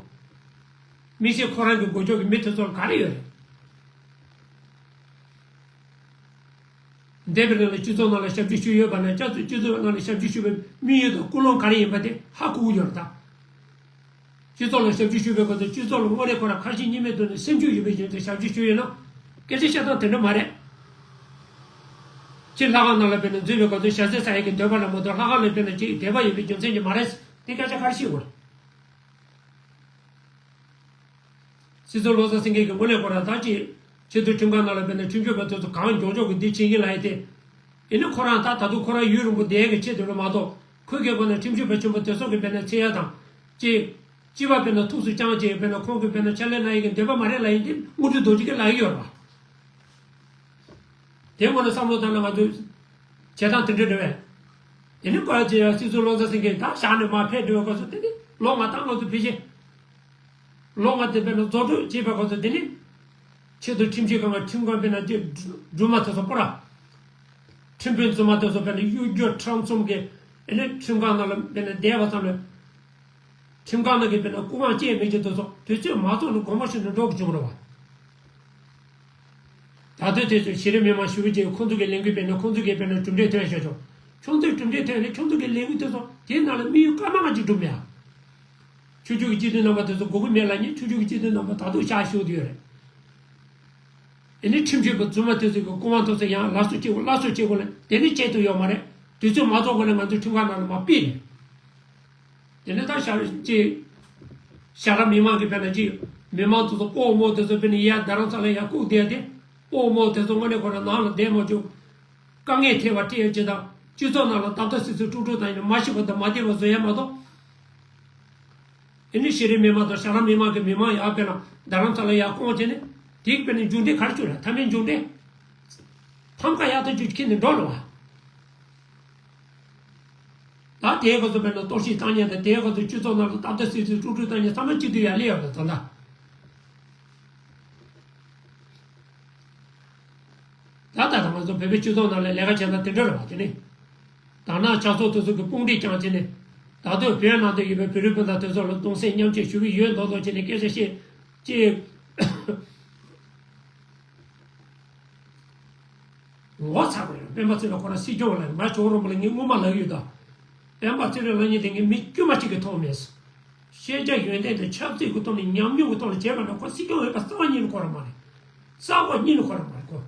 དམིགས་བསལ་ཁོ་རང་གི་འགོ་ཕྱོགས་ཀྱི་མི་དེ་ཚོ་ལ་ག་རེ་ཡོད་རེད། འདས་པའི་རིང་ལ་སྤྱི་ཚོགས་ནང་ལ་ཞབས་ཕྱི་ཞུས་ཡོད་པ་ན། སྤྱི་ཚོགས་སྤྱི་ཚོགས་ནང་ལ་ཞབས་ཕྱི་ཞུས་པའི་དམིགས་ཡུལ་དང་ཀུན་སློང་ག་རེ་ཡིན་པ་དེ་ཧ་གོ་གི་ཡོད་རེད་ད། སྤྱི་ཚོགས་ལ་ཞབས་ཕྱི་ཞུས་པའི་སྐབས་སུ་སྤྱི་ཚོགས་ལ་དངོས་གནས་ཁོ་རང་ཁ་ཞེ་གཉིས་མེད་ཐོག་ནས་སེམས་ཤུགས་ཡོད་པའི་ཞིང་དུ་ཞབས་ཕྱི་ཞུས་ཡོད་ན། སྐད་ཆ་བཤད་སྟངས་དེ་འདྲ་མ་རེད། ཁྱེད་ལྷ་ཁང་ནང་ལ་དཔེར་ན་འཛུལ་བའི་སྐབས་སུ་ཞལ་ཟས་ཟ་ཡག་གི་འདོད་པ་ལ་མ་གཏོགས། ལྷ་ཁང་ལ་དཔེར་ན་ཅིག་དད་པ་ཡོད་པའི་རྒྱུ་མཚན་གྱིས་མ་རེད། དེ་སྐད་ཆ་ག་རེ་བཤད་དགོས་རེད། སྲིད་ཟུར་བློ་བཟང་སེང་གེ་གིས་དངོས་གནས་ཁོ་རང་ད་ཅིག་ཆེས་མཐོའི་ཁྲིམས་ཁང་ནང་ལ་དཔེར་ན་ཁྲིམས་ཞིབ་པ་དེ་ཚོ་གང་མགྱོགས་མགྱོགས་ཀྱིས་འདི་བྱེད་ཀྱི་ལབ་ཡ་དེ། ཡིན་ནའི་ཁོ་རང་ད་ད་དུང་ཁོ་རང་ཡུན་རིང་པོ་བསྡད་ཀྱི་ཆེད་དུ་ལ་མ་གཏོགས། ཁོའི་སྒེར་པ་ནས་ཁྲིམས་ཞིབ་པ་ཆེན་པོ་དེ་ཚོ་གི་དཔེར་ན་འཚོལ་ཡ་དང་། ཅིག་སྤྱི་པ་དཔེར་ན་ཐུགས་སུ་བཅངས་བྱས་དཔེར་ན་ཁོང་གིས་དཔེར་ན་ཕྱག་ལས་གནང་ཡ་གི་འདོད་པ་མ་རེད་ལབ་ཡ་དེ་དངོས་གྲུབ་རྡོ་རྗེ་གིས་ལབ་ཀྱི་ཡོད་རེད་བ། དེ་སྔོན་ལ་བསམ་བློ་བཏང་ན་ང་ཚོས་བྱེད་སྟངས་དེ་འདྲ་རེད་པས། དེ་ནི་བཀའ་བརྒྱུད་སྲིད་ཟུར་བློ་བཟང་སེང་གེ་ད་བཞག་ནས་མར་ཕེབས་འགྲོ་བའི་སྐབས་སུ། དེ་ནི་ལོ་ལྔ་ད་ང་ཚོ་ཕལ་ཆེར་ལོ་ལྔ་དེ་དཔེར་ན་རྫོགས་གྲབས་བྱས་པའི་སྐབས་སུ། དེ་ནི་ཆེས་མཐོའི་ཁྲིམས་ཞིབ་ཁང་གི་ཁྲིམས་ཁང་དཔེར་ན་དེ་སྒྲོལ་མ་དེ་ཚོ་པོ་ར། ཁྲིམས་དཔོན་རྫུན་མ་དེ་ཚོ་དཔེར་ན་གཡོ་སྒྱུ་ཁྲམ་གསུམ་གྱི་ཨེ་ནི་ཁྲིམས་ཁང་ནང་ལ་དཔེར་ན་བསྡད་པ་ཙམ་ལས། ཁྲིམས་ཁང་ནང་གི་དཔེར་ན་སྐུ་དབང་བཅས་མེད་ཀྱི་དེ་ཚོ་དུས་ཚོད་མ་རྫོགས་ནས་དགོངས་པ་ཞུས་ནས་འགྲོ་དགོས་བྱུང་རེད་བ། ད་ལྟའི་དུས་ཚོད་གཞི་རིམ་མི་མང་ཞུ་བ་བྱས། ཁོང་ཚོ་གི་ལས་འགུལ་སྤེལ་ན་ཁོང་ཚོ་གིས་དཔེར་ན་གྲུབ་འབྲས་ཐོན་ཤོག་ཆོག་ཁྱོད་ཚོས་གྲུབ་འབྲས་ཐོན་ནས་ཁྱོད་ཚོ་གི་ལས་འགུལ་དེ་ཚོ་དེའི་ནང་ལ་དམིགས་ཡུལ་སྐར་མ་ལྔ་གཅིག་འགྲུབ་མེད་ཨ། ཆོས་བརྒྱུད་ཀྱི་སྤྱི་འཐུས་རྣམ་པ་དེ་ཚོ་དགོས་ཀྱི་མེད་ལབ་མཁན། ཆོས་བརྒྱུད་ཀྱི་སྤྱི་འཐུས་རྣམ་པ་ད་དུང་ཤག་ཤོར་དུ་ཡོད་རེད། དེ་ནི་ཁྲིམས་ཞིབ་པ་རྫུན་མ་དེ་ཚོ་གི་སྐུ་དབང་ཐོབ་ཚེ་ཡང་སླར་གསོ་བྱེད་དགོས། སླར་གསོ་བྱེད་དགོས་ལ་དེ་ནི་བྱེད་ཐུབ་ཡོད་མ་རེད། དུས་ཚོད་མ་རྫོགས་གོང་ལ་ང་ཚོའི་ཁྲིམས་ཁང་ནང་ལ་མར་ཕུད་རེད། དེ་ནི་ད་ཞྭ་ཅིག་ཞྭ་ར་མི་མང་གི་དཔེར་ན་ཅིག་མི་མང་དེ་ཚོ་སྤོ་བོ་མོ་དེ་ཚོ་དཔེར་ན་ཡར་རྡ་རམ་ས་ལ་ཡར་བཀུག་བསྡད་དེ། སྤོ་བོ་མོ་དེ་ཚོ་དངོས་གནས་ཁོ་རང་ནང་ལ་བསྡད་མ་བཅུག་དཀའ་ངལ་འཕྲད་པ་སྤྲད་ཡོད་ཅེས་དང་། སྤྱི་ཚོགས་ནང་ལ་ཏག་ཏག་སིག་སིག་དཀྲུག་དཀྲུག་བཏང་ཡིན་ན་མ་ཤི་བ་དང་མ་བདེ་བ་བཟོ་ཡ་མ་གཏོགས། ཨེ་ནི་ཤེས་རིག་མི་མང་དང་ཞྭ་ར་མི་མང་གི་མི་མང་ཡར་དཔེར་ན་རྡ་རམ་ས་ལ་ཡར་བསྐོང་བྱས་ནས་དེའི་དཔེར་ན་མཇུག་འབྲས་ག་རེ་བྱུང་རེད། མཐའ་མའི་མཇུག་འབྲས་ཕམ་ཁ་ཡག་ཐག་ཆོད་ཁྱེར་ནས་འགྲོ་རེད་བ། ད་དེའི་སྐབས་སུ་དཔེར་ན་གཏོར་བཤིག་བཏང་མཁན་དང་། དེའི་སྐབས་སུ་སྤྱི་ཚོགས་ནང་ལ་ཏག་ཏག་སིག་སིག་དཀྲུག་དཀྲུག་བཏང་མཁན་ཚང་མ་གཅིག་སྡུད་ཡར་སླེབས་ཡོད་རེད་ད་ལྟ། ད་ལྟ་ང་ཚོ་བོད་པའི་སྤྱི་ཚོགས་ནང་ལ་ལས་ཀ་བྱེད་སྟངས་དེ་འདྲ་རེད་བ། དེ་ནི་དར་ནག་ཇག་ཚོགས་དེ་ཚོ་གི་དཔུང་སྒྲིག་ཀྱང་བྱས་ནས། ད་དུང་བོད་ནང་དུ་ཡོད་པའི་བོད་རིགས་སྤུན་ཟླ་དེ་ཚོ་ལ་གདུང་སེམས་མཉམ་སྐྱེད་ཞུ་གི་ཡོད་མདོག་མདོག་བྱས་ནས་སྐད་ཆ་བཤད་ཅེས། ངོ་ཚ་དགོས་རེད། སྤེན་པ་ཚེ་རིང་ཁོ་རང་སྲིད་སྐྱོང་ལ་ང་ཇོ་བོ་རོང་པོ་ལ་ངས་སྔོན་མ་ལབ་ཡོད་ད། སྤེན་པ་ཚེ་རིང་ལབ་མཁན་དེ་ངས་མི་དཀྱུས་མ་གཅིག་གིས་མཐོང་མེད། ཤེས་བྱ་ཡོན་ཏན་དང་ཆབ་སྲིད་ཀྱི་ཐོག་ནས་ཉམས་མྱོང་གི་ཐོག་ནས་བྱས་པ་ན་ཁོ་སྲིད་སྐྱོང་འོས་པ་རྩ་བ་ཉིད་ནས་ཁོ་རང་མ་རེད། རྩ་བ་ཉིད་ནས་ཁོ་རང་མ་རེད་ཁོ།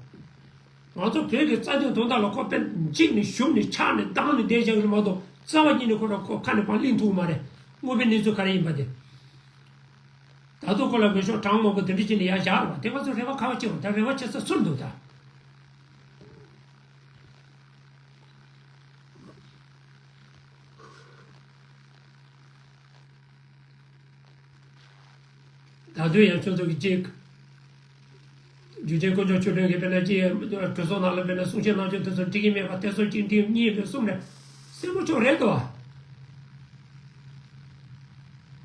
ང་ཚོ་བོད་ཀྱི་རྩ་དོན་དོན་དག་ལ་ཁོ་དཔེ་འཇིགས་ནས་ཞུམ་ནས་ཆགས་ནས་སྡང་ནས་བསྡད་བཞག་གི་རེད་མ་གཏོགས། རྩ་བ་ཉིད་ནས་ཁོ་རང་ཁོ་ཁ་ནས་པང་གླིང་ཐུག་མ་རེད། དངོས་པོའི་གནས་ཚུལ་ག་རེ་ཡིན་པ་དེ། ད་དུང་ཁོ་ལ་འོས་ཤོག་གྲངས་མང་པོ་དེ་འདྲ་བྱས་ནས་ཡར་བཞག་རེད་བ། དེ་ང་ཚོ་རེ་བ་ག་པར་བྱེད་དགོས། ད་རེ་བ་བྱེད་ས་སུ་འདུག་ད། ད་དུང་ཡང་ཁྱོད་ཚོ་གི་གཅིག་རྒྱུ་ཆེན་དཀོན་མཆོག་ཆོས་སྒྲོན་གྱིས་དཔེར་ན་ཅི་གྲོས་ཚོགས་ནང་ལ་དཔེར་ན་གསུང་བཤད་གནང་ཕྱོགས་དེ་ཚོ་འགྲིག་གི་མེད་པ་དེ་ཚོ་གཅིག་འགྲིག་གཉིས་འགྲིག་གསུམ་རེད། སེམས་པ་སྐྱོ་རེད་དོ།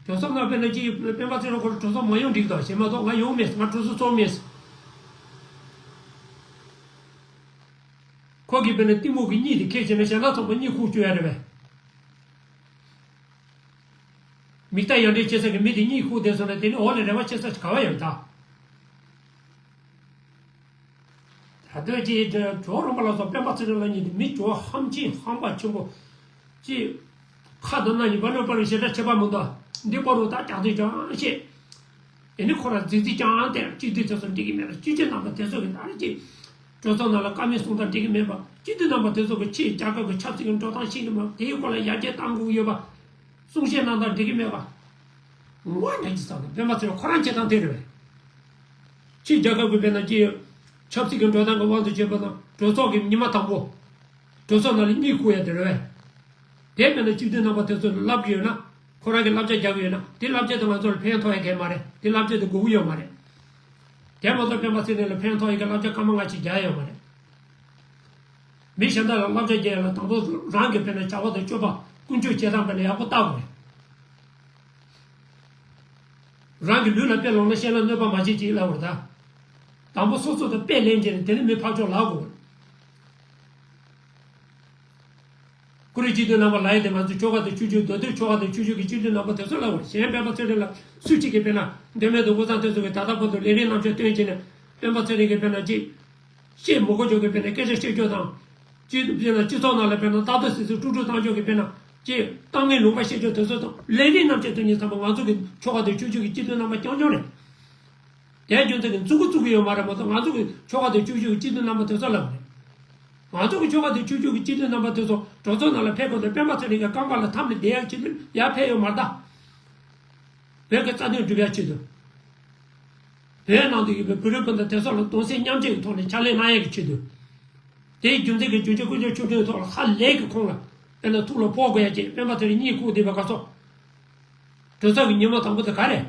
གྲོས་ཚོགས་ནང་དཔེར་ན་ཅི་སྤེན་པ་ཚེ་རིང་ཁོ་རང་གྲོས་ཚོགས་མ་ཡོང་འགྲིག་དོ་ཞེས་མ་གཏོགས། ང་ཡོང་མེད། ང་གྲོས་ཚོགས་ཚོགས་མེད། ཁོ་གིས་དཔེར་ན་གཏི་མུག་གི་གཉིད་དེ་ཁྱེར་བྱས་ན་གཞན་དག་ཚང་མ་གཉིད་ཁུག་བཅུག་ཡ་རེད་པས། མིག་ལྟ་ཡ་འདྲེ་བྱེད་ས་གི་མི་དེ་གཉིད་ཁུག་བསྡད་སོང་ན་དེ་ནི་འོག་ལ་རེ་བ་བྱེད་ས་ཞིག་ག་པར་ཡོད་ད། ད་ལྟོས་ཀྱི་ཇོ་རོང་པ་ལ་སོགས་སྤེན་པ་ཚེ་རིང་ལབ་མཁན་དེ་མི་ཇོ་ཧམ་ཆེན་ཧམ་པ་ཆེན་པོ་ཅིག་ཁ་དང་སྣ་གཉིས་པ་ནོར་པ་རུ་ཞེ་དྲག་ཁྱད་པར་མི་འདུག་འདི་པ་རུ་ད་ཀྱང་དེ་ཀྱང་བཤད། དེ་ནི་ཁོ་ར་རྫིག་རྫིག་ཀྱང་དེ་སྤྱི་འཐུས་དེ་ཚོ་འགྲིག་གི་མེད་ལ། སྤྱི་འཐུས་རྣམ་པ་དེ་ཚོ་གི་ད་རེ་ཅིག་གྲོས་ཚོགས་ནང་ལ་བཀའ་མོལ་གསུང་སྟངས་འགྲིག་གི་མེད་པ། སྤྱི་འཐུས་རྣམ་པ་དེ་ཚོ་གི་ཕྱིའི་རྒྱལ་ཁབ་ཀྱི་ཆབ་སྲིད་ཀྱི་འགྲོ་སྟངས་ཤེས་ཀྱི་མེད་པ། དེའི་སྐོར་ལ་ཡར་རྒྱས་གཏང་དགོས་ཀྱི་ཡོད་པ། གསུང་བཤད་གནང་སྟངས་འགྲིག་གི་མེད་པ། ངོ་ཉག་གཅིག་ཚང་དང་སྤེན་པ་ཚེ་རིང་ཁོ་རང་བྱེད་སྟངས་དེ་རེད་པས། ཕྱིའི་རྒྱལ་ཁབ་ཀྱི་དཔེར་ན་ཅིག་ཆབ་སྲིད་ཀྱི་འགྲོ་སྟངས་ཀྱི་དབང་དུ་བྱས་པ་དང་། གྲོས་ཚོགས་ཀྱི་ཉི་མ་དང་པོ་གྲོས་ཚོགས་ནང་ལ་གཉིད་ཁུག་ཡ་དེ་རེད་པས། དེ་དཔེར་ན་སྤྱི་འཐུས་རྣམ་པ་དེ་ཚོ་ལ་ལབ་ཀྱི་ཡོད་ན། ཁོ་རང་གིས་བསླབ་བྱ་རྒྱག་གི་ཡོད་ན། དེ་བསླབ་བྱ་དེ་ང་ཚོ་ལ་ཕན་ཐོགས་ཡ་གང་ཡང་མ་རེད། དེ་བསླབ་བྱ་དེ་དགོས་ཀྱི་ཡོད་མ་རེད། དེ་མ་གཏོགས་སྤེན་པ་ཚེ་རིང་ལ་ཕན་ཐོགས་ཡ་གི་བསླབ་བྱ་སྐར་མ་ལྔ་གཅིག་རྒྱག་ཡ་ཡོད་མ་རེད། མི་གཞན་དག་ལ་བསླབ་བྱ་རྒྱག་ཡ་ལ་དང་པོ་རང་གི་དཔེར་ན་བྱ་བ་དང་སྤྱོད་པ་ཀུན་སྤྱོད་བྱེད་སྟངས་དཔེར་ན་ཡག་པོ་བལྟ་དགོས་རེད། རང་གི་ལུས་ལ་དཔེ་ལོངས་ན་གཞན་ལ་གནོད་པ་མ་བྱེད་ཅེས་ལབ་པ་རེད་ད། དང་པོ་སོ་སོ་དང་དཔེ་ལེན་བྱས་ནས་དེ་ནས་མི་ཕར་ཕྱོགས་ལབ་དགོས། ཀུ་རེ་སྤྱི་འཐུས་རྣམ་པ་ལབ་ཡ་དེ་ང་ཚོ་ཆོལ་ཁ་དང་ཆོས་བརྒྱུད་མདོ་སྟོད་ཆོལ་ཁ་དང་ཆོས་བརྒྱུད་ཀྱི་སྤྱི་འཐུས་རྣམ་པ་དེ་ཚོ་ལབ་དགོས་རེད། གཞན་སྤེན་པ་ཚེ་རིང་ལ་སུས་གཅིག་གིས་དཔེར་ན་མདོ་སྨད་དང་ཀུན་བཟང་དེ་ཚོ་གི་ད་ལྟ་བར་དུ་ལས་རིམ་རྣམ་དཔྱོད་སྟོན་བྱས་ནས་སྤེན་པ་ཚེ་རིང་གིས་དཔེར་ན་གཅིག་བཤད་མི་དགོས་ཆོག་གི་དཔེར་ན་སྐད་ཆ་བཤད་རྒྱུ་དང་། སྤྱི་དཔེར་ན་སྤྱི་ཚོགས་ནང་ལ་དཔེར་ན་ཏག་ཏག་སིག་སིག་དཀྲུག་དཀྲུག་བཏང་ཆོག་གི་དཔེར་ན་གཅིག་གཏམ་ངན་ལུང་པ་བཤད་རྒྱུ་དེ་ཚོ་དང་ལས་རིམ་རྣམ་དཔྱོད་སྟོན་མཁན་ཚང་མ་ང་ཚོ་གི་ཆོལ་ཁ་དང་ཆོས་བརྒྱུད་ཀྱི་སྤྱི་འཐུས་རྣམ་པ་རྐྱང་རྐྱང་རེད། དེའི་རྒྱུ་མཚན་གྱིས་མཛུབ་གུ་བཙུགས་ཀྱི་ཡོད་མ་རེད་མ་གཏོགས་ང་ཚོ་གི་ཆོལ་ཁ་དང་ཆོས་བརྒྱུད་ཀྱི་སྤྱི་འཐུས་རྣམ་པ་དེ་ཚོ་ལབ་རེད། ང་ཚོ་གི་ཆོལ་ཁ་དང་ཆོས་བརྒྱུད་ཀྱི་སྤྱི་འཐུས་རྣམ་པ་དེ་ཚོ་གྲོས་ཚོགས་ནང་ལ་ཕེབས་དགོས་དང་སྤེན་པ་ཚེ་རིང་གི་རྐང་པ་ལ་འཐམས་ནས་བསྡད་ཡག་ཆེད་དུ་ཡར་ཕེབས་ཡོད་མ་རེད་ད། བོད་ཀྱི་རྩ་དོན་སྒྲུབ་ཡག་ཆེད་དུ། བོད་ནང་དུ་ཡོད་པའི་བོད་རིགས་སྤུན་ཟླ་དེ་ཚོ་ལ་གདུང་སེམས་མཉམ་སྐྱེད་ཀྱི་ཐོག་ནས་ཕྱག་ལས་གནང་ཡག་གི་ཆེད་དུ། དེའི་རྒྱུ་མཚན་གྱིས་བྱུང་ཆེན་དཀོན་མཆོག་མཆོག་སྤྲུལ་ཐོག་ལ་ཧ་ལས་ཀྱི་ཁོང་ལ་དཔེར་ན་ཐུགས་ལ་ཕོག་དགོས་ཡ་ཅིག་སྤེན་པ་ཚེ་རིང་གཉིད་ཁུག་བསྡད་པའི་སྐབས་སུ། གྲོས་ཚོགས་ཀྱི་ཉིན་མོ་དང་པོ་དེ་ག་རེད།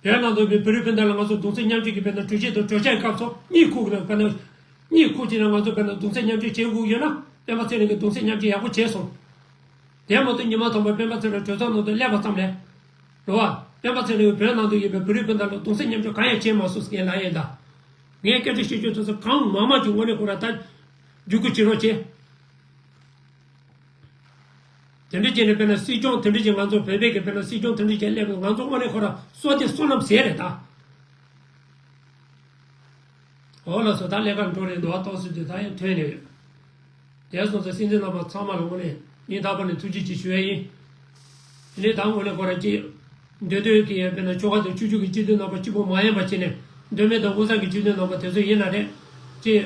བོད་ནང་དུ་བོད་རིགས་སྤུན་ཟླ་ལ་ང་ཚོ་གདུང་སེམས་མཉམ་སྐྱེད་ཀྱི་དཔེར་ན་གྲོས་ཆོད་དང་གྲོས་འཆར་སྐབས་སུ་གཉིད་ཁུག་ན་དཔེར་ན། གཉིད་ཁུག་ཅིག་ན་ང་ཚོ་དཔེར་ན་གདུང་སེམས་མཉམ་སྐྱེད་བྱེད་དགོས་ཡོད་ན་སྤེན་པ་ཚེ་རིང་གིས་གདུང་སེམས་མཉམ་སྐྱེད་ཡག་པོ་བྱས་སོང་། དེ་མ་གཏོགས་ཉི་མ་དང་པོ་སྤེན་པ་ཚེ་རིང་གྲོས་ཚོགས་ནང་དུ་སླེབས་པ་ཙམ་ལས། རེད་བ། སྤེན་པ་ཚེ་རིང་བོད་ནང་དུ་ཡོད་པའི་བོད་རིགས་སྤུན་ཟླ་ལ་གདུང་སེམས་མཉམ་སྐྱེད་གང་ཡང་བྱས་མ་སོང་ཟེར་མཁན་ལ་ཡིན་ད། ངས་སྐད་ཆ་བཤད་རྒྱུ་དེ་ཚོ་གང་མང་མང་ཅིག་དངོས་གནས་ཁོ་ར་ད། བརྒྱུད་སྐུལ་བྱེད་རོགས་བྱེད། དེ་འདྲ་བྱས་ནས་དཔེར་ན་སྲིད་སྐྱོང་དེ་འདྲ་ཅིག་ང་ཚོ་བོད་པའི་གི་དཔེར་ན་སྲིད་སྐྱོང་དེ་འདྲ་ཅིག་སླེབས་པའི་ང་ཚོ་དངོས་གནས་ཁོ་ར་བསོད་བདེ་བསོད་ནམས་ཟེར་རེད་ད། འོ་ལགས་སོ། ད་ལས་ཀར་འགྲོ་རེད་འདུག་ཨ། ཏོག་ཙམ་དུས་ད་ཡང་ཐོན་ནས་ཡོད། དེ་སོང་ཙང་སྲིད་འཛིན་རྣམ་པ་ཚང་མ་ལ་དངོས་གནས་སྙིང་ཐག་པ་ནས་ཐུགས་རྗེ་ཆེ་ཞུ་ཡ་ཡིན། དེ་ནས་ད་དངོས་གནས་ཁོ་ར་ཅིག་མདོ་སྟོད་ཀྱི་དཔེར་ན་ཆོལ་ཁ་དང་ཆོས་བརྒྱུད་ཀྱི་སྤྱི་འཐུས་རྣམ་པ་གཅིག་པོ་མ་ཡིན་པ་བྱས་ནས་མདོ་སྨད་དང་དབུས་གཙང་གི་སྤྱི་འཐུས་རྣམ་པ་དེ་ཚོ་ཡིན་ན་རེད། ཅིག་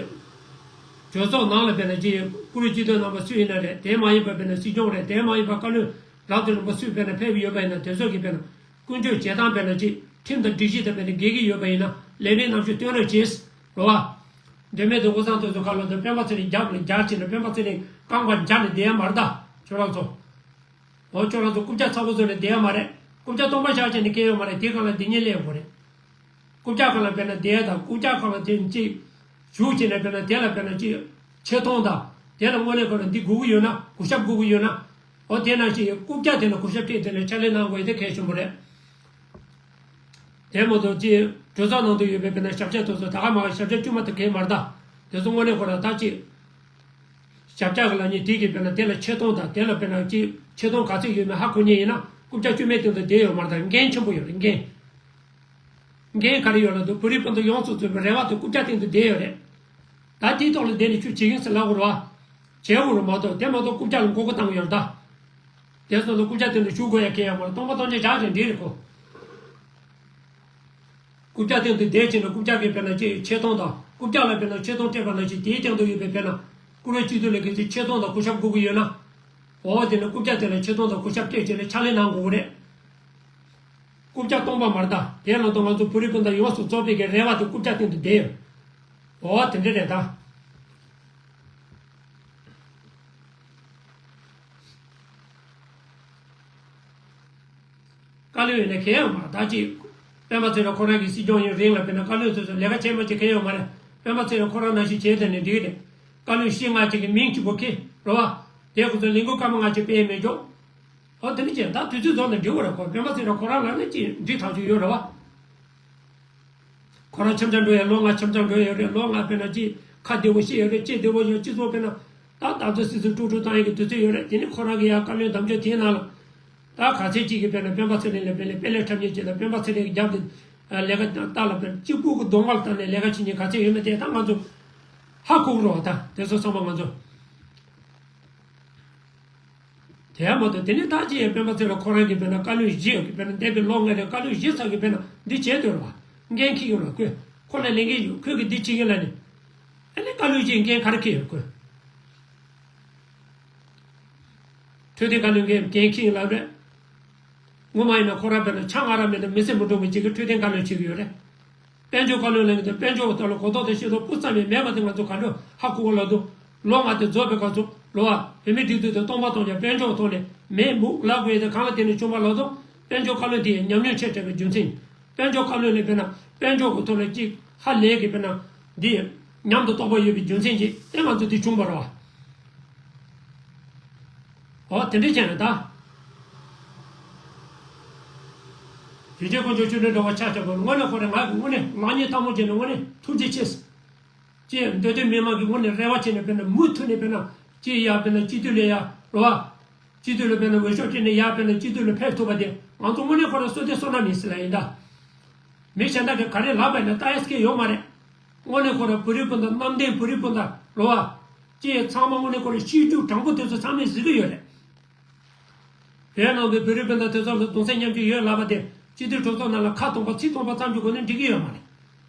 གྲོས་ཚོགས་ནང་ལ་དཔེར་ན་ཅིག་བཀུར་འོས་སྤྱི་འཐུས་རྣམ་པ་སུ་ཡིན་ན་རེད། དེ་མ་ཡིན་པ་དཔེར་ན་སྲིད་སྐྱོང་རེད། དེ་མ་ཡིན་པ་བཀའ་བློན་རབ་དང་རིམ་པ་སུས་དཔེར་ན་ཕེབས་ཡོད་པ་ཡིན་ན་དེ་ཚོ་གིས་དཔེར་ན་ཀུན་སྤྱོད་བྱེད་སྟངས་དཔེར་ན་ཅིག་ཁྲིམས་དང་སྒྲིག་གཞི་དང་དཔེར་ན་འགལ་གྱི་ཡོད་པ་ཡིན་ན་ལས་རིམ་རྣམ་དཔྱོད་སྟོན་རོགས་བྱེད། རེད་བ། མདོ་སྨད་དང་དབུས་གཙང་དེ་ཚོ་ཁ་ལོ་དང་སྤེན་པ་ཚེ་རིང་རྒྱབ་ལ་རྒྱག་བྱས་ན་སྤེན་པ་ཚེ་རིང་རྐང་པ་འཇགས་ནས་བསྡད་ཡ་མ་རེད་ད། ཁྱོད་རང་ཚོ། འོ་ཁྱོད་རང་ཚོ་རྐུབ་བཀྱག་ཚ་པོ་བཟོས་ནས་བསྡད་ཡ་མ་རེད། རྐུབ་བཀྱག་སྟོང་པ་བཞག་བྱས་ནས་སྐྱེལ་ཡོད་མ་རེད། དེའི་སྒང་ལ་འདི་གཉིས་སླེབས་དགོས་རེད། རྐུབ་བཀྱག་སྒང་ལ་དཔེར་ན་དེ་དང་རྐུབ་བཀྱག་སྒང་ལ་དེ་གཅིག་བཞུགས་བྱས་ནས་དཔེར་ན་དེ་ལ་དཔེར་ན་གཅིག་ཆེ་མཐོང་དང་དེ་ལ་དངོས་གནས་ཁོ་ན་འདི་དགོས་ཀྱི་ཡོད་ན་གུས་ཞབས་དགོས་ཀྱི་ཡོད་ན། འོ་དེ་ནང་བཞིན་རྐུབ་བཀྱག་དེ་ལ་གུས་ཞབས་སྤྲད་དེ་ལ་ཕྱག་ལས་གནང་དགོས་ཡ་དེ་གལ་ཆེན་པོ་རེད། དེ་མ་གཏོགས་ཅིག་གྲོས་ཚོགས་ནང་དུ་ཡོད་པའི་དཔེར་ན་ཞབས་ཆ་དེ་ཚོ་ད་ག་མ་ག་ཞབས་ཆ་དཀྱུས་མ་དེ་གས་མ་རེད་ད། དེ་ཚོ་དངོས་གནས་ཁོ་ར་ད་ཅིག་ཞབས་ཆ་གི་ལ་ཉེ་དེ་གི་དཔེར་ན་དེ་ལ་ཆེ་མཐོང་དང་དེ་ལ་དཔེར་ན་ཅིག་ཆེ་མཐོང་ག་ཚོད་ཡོད་མེད་ཧ་གོ་མཁན་ཡིན་ན་རྐུབ་བཀྱག་དཀྱུས་མའི་སྟེང་དུ་བསྡད་ཡོད་མ་རེད་ད། འགན་ཆེན་པོ་ཡོད་རེད་འགན། འགན་ག་རེ་ཡོད་ལབ་དུས་བོད་རིགས་སྤུན་ཟླ་ཡོངས་སུ་རྫོགས་པའི་རེ་བ་དེ་རྐུབ་བཀྱག་སྟེང་དུ་བསྡད་ཡོད་རེད། ད་དེའི་ཐོག་ལ་བསྡད་ནས་ཁྱོད་བྱེད་ཀྱི་ཡིན་ཟེར་ལབ་དགོས་རེད་བ། བྱེད་དགོས་རེད་མ་གཏོགས་དེ་མ་གཏོགས་རྐུབ་བཀྱག་ལ་མགོ་སྐོར་བཏང་གི་ཡོད་རེད་ད། དེ་སོང་ཙང་རྐུབ་བཀྱག་སྟེང་དུ་བཞུགས་དགོས་ཡ་གལ་ཡོད་མ་རེད། སྟོང་པ་སྟོང་ཆ་བཞག་ཅིང་འགྲིག་རེད་ཁོ། རྐུབ་བཀྱག་སྟེང་དུ་བསྡད་ཕྱིན་ན་རྐུབ་བཀྱག་གིས་དཔེར་ན་ཅིག་ཆེ་མཐོང་དང་རྐུབ་བཀྱག་ལ་དཔེར་ན་ཆེ་མཐོང་སྤྲད་པ་ནང་བཞིན་དེའི་སྟེང་དུ་ཡོད་པའི་དཔེར་ན་བཀུར་འོས་སྤྱི་འཐུས་ལས་འགན་ཚོས་ཆེ་མཐོང་དང་གུས་ཞབས་དགོས་ཀྱི་ཡོད་ན། འོ་དེ་ནི་རྐུབ་བཀྱག་དེ་ལ་ཆེ་མཐོང་དང་གུས་ཞབས་སྤྲད་བྱས་ནས་ཕྱག་ལས་གནང་དགོས་ཀྱི་རེད། རྐུབ་བཀྱག་སྟོང་པ་མ་རེད་ད། དེ་ལ་ད་ང་ཚོ་བོད་རིགས་སྤུན་ཟླ་ཡོངས་སུ་རྫོགས་པའི་གི་རེ་བ་དེ་རྐུབ་བཀྱག་སྟེང་དུ་བསྡད་ཡོད། འོ་དེ་འདྲ་རེད་ད། བཀའ་བློན་ཡིན་ན་གལ་ཡོད་མ་རེད་ད་ཅིག་སྤེན་པ་ཚེ་རིང་ཁོ་རང་གི་སྲིད་སྐྱོང་ཡིན་རིང་ལ་དཔེར་ན་བཀའ་བློན་ཚོས་ལས་ཀ་བྱས་མ་བྱས་གལ་ཡོད་མ་རེད། སྤེན་པ་ཚེ་རིང་ཁོ་རང་ནང་བཞིན་བྱས་བསྡད་ནས་འགྲིག་གི་རེད། བཀའ་བློན་བཞི་ལྔ་ཅིག་གི་མིང་གཅིག་པོ་ཁེ་རེད་བ། དེ་ཁོ་ཚོ་ལས་འགུལ་སྐར་མ་ལྔ་ཅིག་སྤེལ་མེད་ཀྱོག་འོ་དེ་འདྲ་བྱས་ད་དུས་ཚོད་རྫོགས་ནས་འགྲིག་གི་རེད། ཁོ་སྤེན་པ་ཚེ་རིང་ཁོ་རང་ལ་ནི་ཅིག་འགྲིག་ཐག་ཆོད་ཡོད་རེད་བ། ཁོ་རང་འཆམ་འཆམ་འགྲོ་ཡ་ལོ་ལྔ་འཆམ་འཆམ་འགྲོ་ཡ་རེད། ལོ་ལྔ་དཔེར་ན་ཅིག་ཁ་བདེ་བོ་བཤད་ཡ་རེད། ལྕེ་བདེ་བོ་ཡོད། སྤྱི་ཚོགས་དཔེར་ན་ད་ད་ཚོད་སི་སི་ཀྲུག་ཀྲུག་བཏང་ཡ་གི་དུས་ཚོད་ཡོད་རེད། དེ་ནི་ཁོ་རང་གི་ཡ་བཀའ་བློན་དམ་བཅའ་དེའི་ནང་ལ་ད་ག་ཚད་ཅིག་གི་དཔེར་ན་སྤེན་པ་ཚེ་རིང་ལ་དཔེ་ལེགས་དཔེ་ལེགས་འཁྲབ་མཁན་ཅིག་དང་སྤེན་པ་ཚེ་རིང་གི་རྒྱབ་ཏུ་ལས་ཀ་ལྟ་ལ་དཔེར་གཅིག་པུ་གི་གདོང་པ་ལ་བལྟས་ནས་ལས་ཀ་བྱེད་མཁན་ག་ཚད་ཡོད་མེད་དེ་ད་ང་ཚོ་ཧ་གོ་གི་རེད་བ། ད་དེ་ཚོ་ཚང་མ་ང་ཚོ། དེ་མ་གཏོགས་དེ་ནས་ད་ཅི་ཡང་སྤེན་པ་ཚེ་རིང་ཁོ་རང་གིས་དཔེར་ན་བཀའ་བློན་བཞི་ཡོད་ཀྱི་དཔེར་ན་འདས་པའི་ལོ་ལྔ་རིང་བཀའ་བློན་བཞི་ཚང་གིས་དཔེར་ན་འདི་བྱས་སྡོད་རེད་བ། འགན་འཁྱེར་ཡོད་རེད་བ། ཁོས་ཁོ་ལ་ལས་འགན་ཡོད། ཁོས་གིས་འདི་བྱེད་ཀྱི་ལ་ནི། ཨ་ནི་བཀའ་བློན་གྱིས་འགན་ག་རེ་འཁྱེར་ཡོད་ཁོས། འཕྲོད་བསྟེན་བཀའ་བློན་གྱིས་འགན་འཁྱེར་ཡོད་ལབ་རེད། ངོ་མ་ཡིན་ན་ཁོ་རང་དཔེར་ན་ཆང་ང་ར་མེད་ན་མི་ཚེ་མི་འགྲོ་མི་གཅིག་གིས་འཕྲོད་བསྟེན་བཀའ་བློན་བྱེད་ཀྱི་ཡོད་རེད། དཔལ་འབྱོར་བཀའ་བློན་ལ་ཡིན་ཏེ་དཔལ་འབྱོར་གྱི་ཐོག་ལ་གོ་རྟོགས་དང་ཤེས་རྟོགས་སྤུ་ཙམ་ཡང་མེད་པ་དེ་ང་ཚོ་ག་འདྲ་ཧ་གོ་གི་ལབ་དུས། ལོ་ལྔ་དེ་རྫོགས་པའི་སྐབས་སུ་ལོ་བ་བོད་མིའི་སྒྲིག་འཛུགས་དེ་སྟོང་པ་སྟོང་རྐྱང་དཔལ་འབྱོར་གྱི་ཐོག་ནས་མེད་འབུག་ལབ་དགོས་ཡ་དེ་གང་ལ་བརྟེན་ནས་བྱུང་བ་ལབ་དུས། དཔལ་འབྱོར་བཀའ་བློན་དེ་ཡང་ཉམས་མྱོང་ཆེ་དྲགས་པའི་རྒྱུ་མཚན། དཔལ་འབྱོར་བཀའ་བློན་ལ་དཔེར་ན་དཔལ་འབྱོར་གྱི་ཐོག་ལ་གཅིག་ཧ་ལས་ཀྱི་དཔེར་ན་འདི་ཉམས་དང་རྟོགས་པ་ཡོད་པའི་རྒྱུ་མཚན་གྱིས་དེ་ང་ཚོ་འདི་བྱུང་བ་རེད་བ། འོ་དེ་འདྲ་བྱས་ན་ད། དེ་རྗེས་དཀོན་མཆོག་མཆོད་སྤྲིན་འགྲོ་བ་ཆ་ཆ་བོ་དངོས་གནས་ཁོ་རེ་ང་གི་དངོས་གནས་ལག་གཉིས་ཐལ་མོ་སྦྱར་ནས་དངོས་གནས་ཐུགས་རྗེ་ཆེ། ཅེས་མདོ་སྟོད་མི་མང་གི་ངོས་ནས་རེ་བ་བྱས་ནས་དཔེར་ན་མུ་མཐུད་ནས་དཔེར་ན་ ཅིག་ཡར་དཔེར་ན་སྤྱི་འཐུས་ལ་ཡར་རོ་བ། སྤྱི་འཐུས་ལ་དཔེར་ན་འོས་ཤོག་སྤྲད་ནས་ཡར་དཔེར་ན་སྤྱི་འཐུས་ལ་ཕེབས་ཐུབ་པ་དེ་ང་ཚོ་དངོས་གནས་ཁོ་རང་བསོད་བདེ་བསོད་ནམས་ཡིན་ཟེར་ལབ་ཡིན་ད། མི་གཞན་དག་གིས་ག་རེ་ལབ་པ་ཡིན་ན་ལྟ་ཡ་སྐལ་ཡོད་མ་རེད། དངོས་གནས་ཁོ་རང་བོད་རིགས་སྤུན་ཟླ་གནམ་བསྟན་བོད་རིགས་སྤུན་ཟླ་རོ་བ། ཅིག་ཚང་མ་དངོས་གནས་ཁོ་རང་སྤྱི་འཐུས་དྲང་པོ་དེ་ཚོ་ཚང་མས་གཟིགས་ཀྱི་ཡོད་རེད། བོད་ནང་དུ་བོད་རིགས་སྤུན་ཟླ་དེ་ཚོ་ལ་གདུང་སེམས་མཉམ་སྐྱེད་ཡོད་ལབ་པ་དེ་སྤྱི་འཐུས་གྲོས་ཚོགས་ནང་ལ་ཁ་སྟོང་པ་ཚིག་སྟོང་པ་ཙམ་གྱི་སྒོ་ནས་འགྲིག་གི་ཡོད་མ་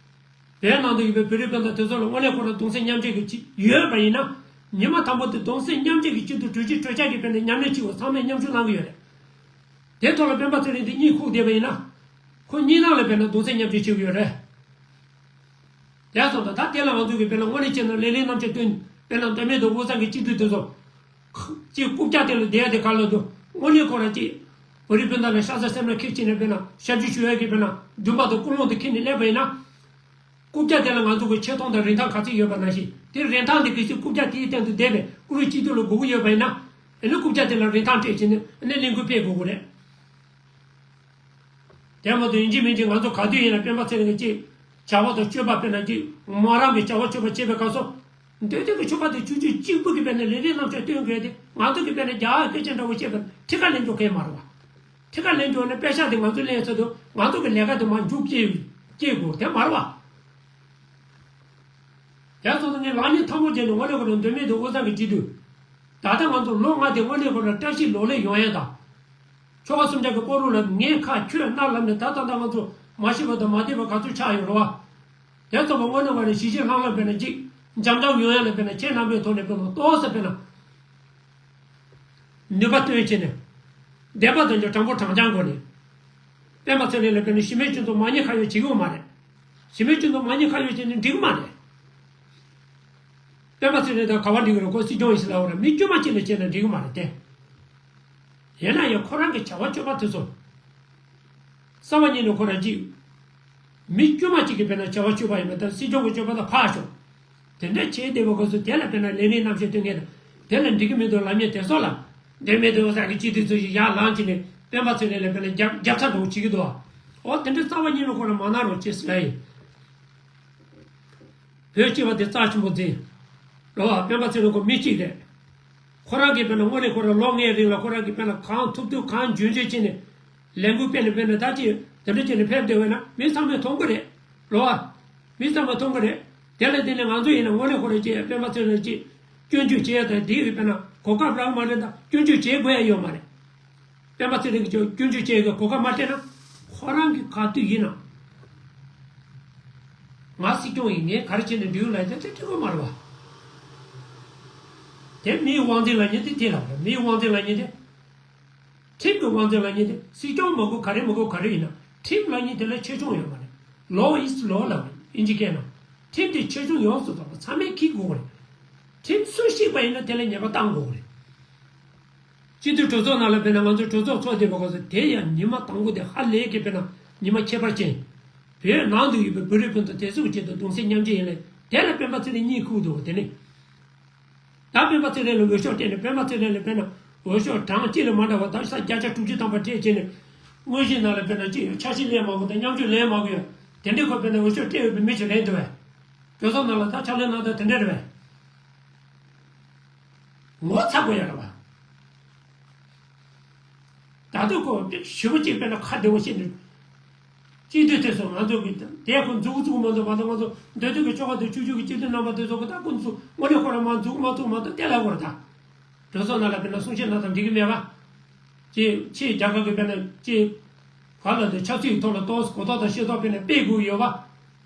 རེད། བོད་ནང་དུ་ཡོད་པའི་བོད་རིགས་སྤུན་ཟླ་དེ་ཚོ་ལ་དངོས་གནས་ཁོ་རང་གདུང་སེམས་མཉམ་སྐྱེད་ཀྱི་ཅིག་ཡོད་པ་ཡིན་ན། ཉི་མ་དང་པོ་དེ་གདུང་སེམས་མཉམ་སྐྱེད་ཀྱི་སྤྱི་འཐུས་གྲོས་གཞི་གྲོས་འཆར་གྱི་དཔེར་ན་ཉམས་ལེན་བྱེད་དགོས་ཚང་མས་མཉམ་ཞུགས་གནང་གི་ཡོད་རེད། དེ་ཐོག་ལ་སྤེན་པ་ཚེ་རིང་དེ་གཉིད་ཁུག་བསྡད་པ་ཡིན་ན། ཁོ་གཉིད་ནང་ལ་དཔེར་ན་གདུང་སེམས་མཉམ་སྐྱེད་བྱེད་ཀྱི་ཡོད་རེད། དེ་སོང་ཙང་ད་དེ་ལ་ང་ཚོ་གིས་དཔེར་ན་དངོས་གནས་བྱས་ན་ལས་ལས་རྣམ་དཔྱོད་བཏོན་དཔེར་ན་མདོ་སྨད་དང་དབུས་གཙང་གི་སྤྱི་འཐུས་དེ་ཚོ། ཅིག་རྐུབ་བཀྱག་དེ་ལ་བསྡད་ཡ་དེ་ག་ལ་འདུག་དངོས་གནས་ཁོ་རང་ཅིག་བོད་རིགས་སྤུན་ཟླ་ལ་ཤ་ཚ་སེམས་ལ་འཁྱེར་བྱས་ནས་དཔེར་ན་ཞབས་ཕྱི་ཞུ་ཡ་གི་དཔེར་ན་འདུན་པ་དང་ཀུན་སློང་དེ་འཁྱེར་ནས་སླེབས་པ་ཡིན་ན། རྐུབ་བཀྱག་དེ་ལ་ང་ཚོ་གི་ཆེ་མཐོང་དང་རིན་ཐང་ག་ཚོད་ཡོད་པ་ནང་བཞིན་དེ་རིན་ཐང་དེ་གལ་སྲིད་རྐུབ་བཀྱག་དེའི་སྟེང་དུ་བསྡད་པའི་བཀུར་འོས་སྤྱི་འཐུས་ལ་དགོས་ཀྱི་ཡོད་པ་ཡིན་ན། ཨ་ནི་རྐུབ་བཀྱག་དེ་ལ་རིན་ཐང་སྤྲད་བྱས་ནས་ཨ་ནི་ལས་འགུལ་སྤེལ་དགོས་ཀྱི་རེད། དེ་མ་གཏོགས་ཡིན་གཅིག་མིན་གཅིག་ང་ཚོ་ག་དུས་ཡིན་ན་སྤེན་པ་ཚེ་རིང་གིས་ཅིག་བྱ་བ་དང་སྤྱོད་པ་དཔེར་ན་ཅིག་མོ་རང་གི་བྱ་བ་སྤྱོད་པ་བྱེད་པའི་སྐབས་སུ། འདོད་འདོད་ཀྱི་ཆོ་ག་དེ་ཆུང་ཆུང་གཅིག་པུ་གིས་དཔེར་ན་ལས་རིགས་རྣམ་དཔྱོད་སྟོན་དགོས་ཏེ་ང་ཚོ་གིས་དཔེར་ན་རྒྱ་གར་སྐད་ཆ་འདྲ་བོ་བཤད་པ་ཁྲི་ཁ་ལེན་རྒྱུ་གལ་མ་རེད་བ། ཁྲི་ཁ་ལེན་རྒྱུ་ནི་དཔེ་ཤག་དེ་ང་ཚོ་ལེན་ཚར་དུས་ང་ཚོ་གི་ལས་ཀ་དེ་མར་མཇུག་སྐྱེལ་སྐྱེལ་དགོས་དེ་མ་རེད་བ། ཡང་སོང་ཙང་ངས་ལག་གཉིས་ཐལ་མོ་སྦྱར་ནས་དངོས་གནས་ཁོ་རང་མདོ་སྨད་དང་དབུས་གཙང་གི་སྤྱི་འཐུས། ད་ལྟ་ང་ཚོ་ལོ་ལྔ་དེ་དངོས་གནས་ཁོ་རང་བཀྲ་ཤིས་ལོ་ལེགས་ཡོང་ཡ་དང་། ཆོལ་ཁ་གསུམ་ཆར་གྱི་སྤོ་རོ་ལ་ངས་ཁ་ཁྱོད་སྣ་ལབ་ནས་ད་ད་ལྟ་ང་ཚོ་མ་ཤི་བ་དང་མ་བསྡད་པ་ག་ཚོད་ཆགས་ཡོད་རེད་བ། དེ་ཚོ་བ་དངོས་གནས་ཁོ་རང་ཞི་ཞི་ལྷང་ལྷང་དཔེར་ན་ཅིག་འཇམ་འཇམ་ཡོང་ཡ་ལ་དཔེར་ན་ཁྱེད་རྣམ་པའི་ཐོག་ནས་དཔེར་ན་ཏོག་ཙམ་དཔེར་ན། ནུས་པ་བཏོན་བྱས་ནས། བདེན་པ་དོན་གྱི་དྲང་པོ་དྲང་རྐྱང་སྒོ་ནས། སྤེན་པ་ཚེ་རིང་ལ་དཔེར་ན་གཞི་མེད་སྤྱི་ཚོགས་མ་ཉེས་ཁ་གཡོགས་བྱེད་ཀྱི་ཡོད་མ་རེད། གཞི་མེད་སྤྱི་ཚོགས་མ་ཉེས་ཁ་གཡོགས་བྱས་ནས་འགྲིག་གི་མ་རེད། སྤེན་པ་ཚེ་རིང་དང་ག་བ་འགྲིག་གི་རེད་ཁོ་སྲིད་སྐྱོང་ཡིན་ཟེར་ལབ་པ་རེད་མི་དཀྱུས་མ་གཅིག་ལ་བྱས་ན་འགྲིག་གི་མ་རེད་དེ། ཡིན་ན་ཡང་ཁོ་རང་གི་བྱ་བ་སྤྱོད་པ་དེ་ཚོ། རྩ་བ་ཉིད་ནས་ཁོ་རང་གཅིག་མི་དཀྱུས་མ་གཅིག་གིས་དཔེར་ན་བྱ་བ་སྤྱོད་པ་ཡིན་པ་དང་སྲིད་སྐྱོང་གི་སྤྱོད་པ་དང་ཕར་ཞོག་དེ་འདྲ་བྱས་བསྡད་པའི་སྐབས་སུ་དེ་ལ་དཔེར་ན་ལས་རིགས་རྣམ་དཔྱོད་སྟོན་མཁན་དང་དེ་ལ་འགྲིག་གི་མི་འདུག་ལབ་མཁན་དེ་ཚོ་ལ་འདི་མི་འདུག་ཟེར་གི་སྤྱི་འཐུས་ཚོ་ཞིག་ཡར་ལངས་བྱས་ནས་སྤེན་པ་ཚེ་རིང་ལ་དཔེར་ན་རྒྱབ་རྒྱབ་ཚ་འདྲ་བོ་བྱེད་ཀྱི་འདུག་འོ་དེ་འདྲ་རྩ་བ་ཉིད་ནས་ཁོ་རང་མ་གནང་རོགས་བྱེད་ཟེར་ཡིན། བོད་སྤྱི་པ་དེ་རྩ་ཆེན་པོ་འཛིན། རེད་བ། སྤེན་པ་ཚེ་རིང་ཁོ་མི་གཅིག་རེད། ཁོ་རང་གིས་དཔེར་ན་དངོས་གནས་ཁོ་རང་ལོ་ལྔའི་རིང་ལ་ཁོ་རང་གིས་དཔེར་ན་གང་ཐུབ་ཐུབ་གང་འཇོན་འཇོན་བྱས་ནས་ལས་འགུལ་སྤེལ་ནས་དཔེར་ན་ད་ཅི་དེ་འདྲ་བྱས་ནས་ཕེབས་བསྡད་པ་ན་མི་ཚང་མས་མཐོང་གི་རེད། རེད་བ། མི་ཚང་མས་མཐོང་གི་རེད། དེ་ལ་བརྟེན་ནས་ང་ཚོ་ཡིན་ན་དངོས་གནས་ཁོ་རང་ཅིག་སྤེན་པ་ཚེ་རིང་ཅིག་སྐྱོན་བརྗོད་བྱས་ཡ་དང་དེ་ཡི་དཔེར་ན་གོ་སྐབས་རག་མ་རེད་ད་སྐྱོན་བརྗོད་བྱེད་དགོས་ཡ་ཡོད་མ་རེད། སྤེན་པ་ཚེ་རིང་གིས་ཀྱང་སྐྱོན་བརྗོད་བྱེད་ཀྱི་གོ་སྐབས་མ་སྤྲད་ན། ཁོ་རང་གི་ག་དུས་ཡིན་ན། ང་སྲིད་སྐྱོང་ཡིན་ངས་ག་རེ་བྱས་ནས་འགྲིག་ལབ་ཡ་དེ་དེ་འགྲིག་གི་མ་རེད་བ། དེ་མིའི་དབང་འཛིན་ལབ་མཁན་དེ་དེ་ལ་རེད་མིའི་དབང་འཛིན་ལབ་མཁན་དེ། ཁྲིམས་ཀྱི་དབང་འཛིན་ལབ་མཁན་དེ་སྲིད་སྐྱོང་མ་དགོས་ག་རེ་མ་དགོས་ག་རེ་ཡིན་ན་ཁྲིམས་ལབ་མཁན་དེ་ལ་ཆེ་ཆུང་ཡོད་མ་རེད། Law is law ལབ་ཨིན་ཇི་སྐད་ནང་། ཁྲིམས་དེ་ཆེ་ཆུང་ཡོངས་སུ་རྫོགས་པ་ཚང་མས་འཁྱེར་དགོས་རེད། ཁྲིམས་སུ་ཞིག་པ་ཡིན་ན་དེ་ལ་ཉེས་པ་བཏང་དགོས་རེད། སྤྱི་འཐུས་གྲོས་ཚོགས་ནང་ལ་དཔེར་ན་ང་ཚོའི་གྲོས་ཚོགས་ཚོགས་བསྡད་པའི་སྐབས་སུ་དེ་ཡང་ཉི་མ་དང་པོ་དེ་ཧ་ལས་ཀྱི་དཔེར་ན་ཉི་མ་ཁྱད་པར་ཅན། བོད་ནང་དུ་ཡོད་པའི་བོད་རིགས་སྤུན་ཟླ་དེ་ཚོའི་ཆེད་དུ་གདུང་སེམས་མཉམ་སྐྱེད་ཡིན་ལས་དེ་ལ་སྤེན་པ་ཚེ་རིང་གཉིད་ཁུག་འདུག་དེ་ནི། ད་སྤེན་པ་ཚེ་རིང་ལ་འོས་ཤོག་སྤྲད་ནས་སྤེན་པ་ཚེ་རིང་ལ་དཔེར་ན་འོས་ཤོག་གྲངས་གཅིག་ལས་མ་འདྲ་བ་ད་ས་བརྒྱ་ཆ་དྲུག་ཅུ་ཐམ་པ་སྤྲད་བྱས་ནས་དངོས་གཞིའི་ནང་ལ་དཔེར་ན་གཅིག་ཡོད་འཆར་གཞི་ལེན་མ་དགོས་དང་མཉམ་ཞུགས་ལེན་མ་དགོས་ཡོད་དེ་འདྲའི་ཁོ་དཔེར་ན་འོས་ཤོག་སྤྲད་ཡོད་པའི་མི་ཞིག་རེད་འདུག་བས། གྲོས་ཚོགས་ནང་ལ་ད་ཕྱག་ལས་གནང་སྟངས་དེ་འདྲ་རེད་བས། ངོ་ཚ་དགོས་ཡ་རེད་བ། ད་དུང་ཁོ་ཞེ་པོ་ཅིག་དཔེར་ན་ཁ་བདེ་བོ་བཤད་འདུག་སྤྱི་འཐུས་དེ་ཚོ་ང་ཚོ་གི་དེ་ཁོ་འཛུགས་འཛུགས་མ་འཛུགས་མ་གཏོགས་ང་ཚོ་འདོད་འདོད་ཀྱི་ཆོལ་ཁ་དང་ཆོས་བརྒྱུད་ཀྱི་སྤྱི་འཐུས་རྣམ་པ་དེ་ཚོ་གི་ད་ཁོ་ཚོ་དངོས་གནས་ཁོ་རང་མ་འཛུགས་མ་འཛུགས་མ་གཏོགས་དེ་ལ་གོ་ར་ད། གྲོས་ཚོགས་ནང་ལ་དཔེར་ན་གསུང་བཤད་གནང་སྟངས་འགྲིག་གི་མེད་པ། ཅེས་ཕྱིའི་རྒྱལ་ཁབ་ཀྱི་དཔེར་ན་ཅེས། ག་ལ་དེ་ཆབ་སྲིད་ཐོག་ལ་ཏོག་གོ་རྟོགས་དང་ཤེས་རྟོགས་དཔེར་ན་སྤེལ་དགོས་ཡོད་པ།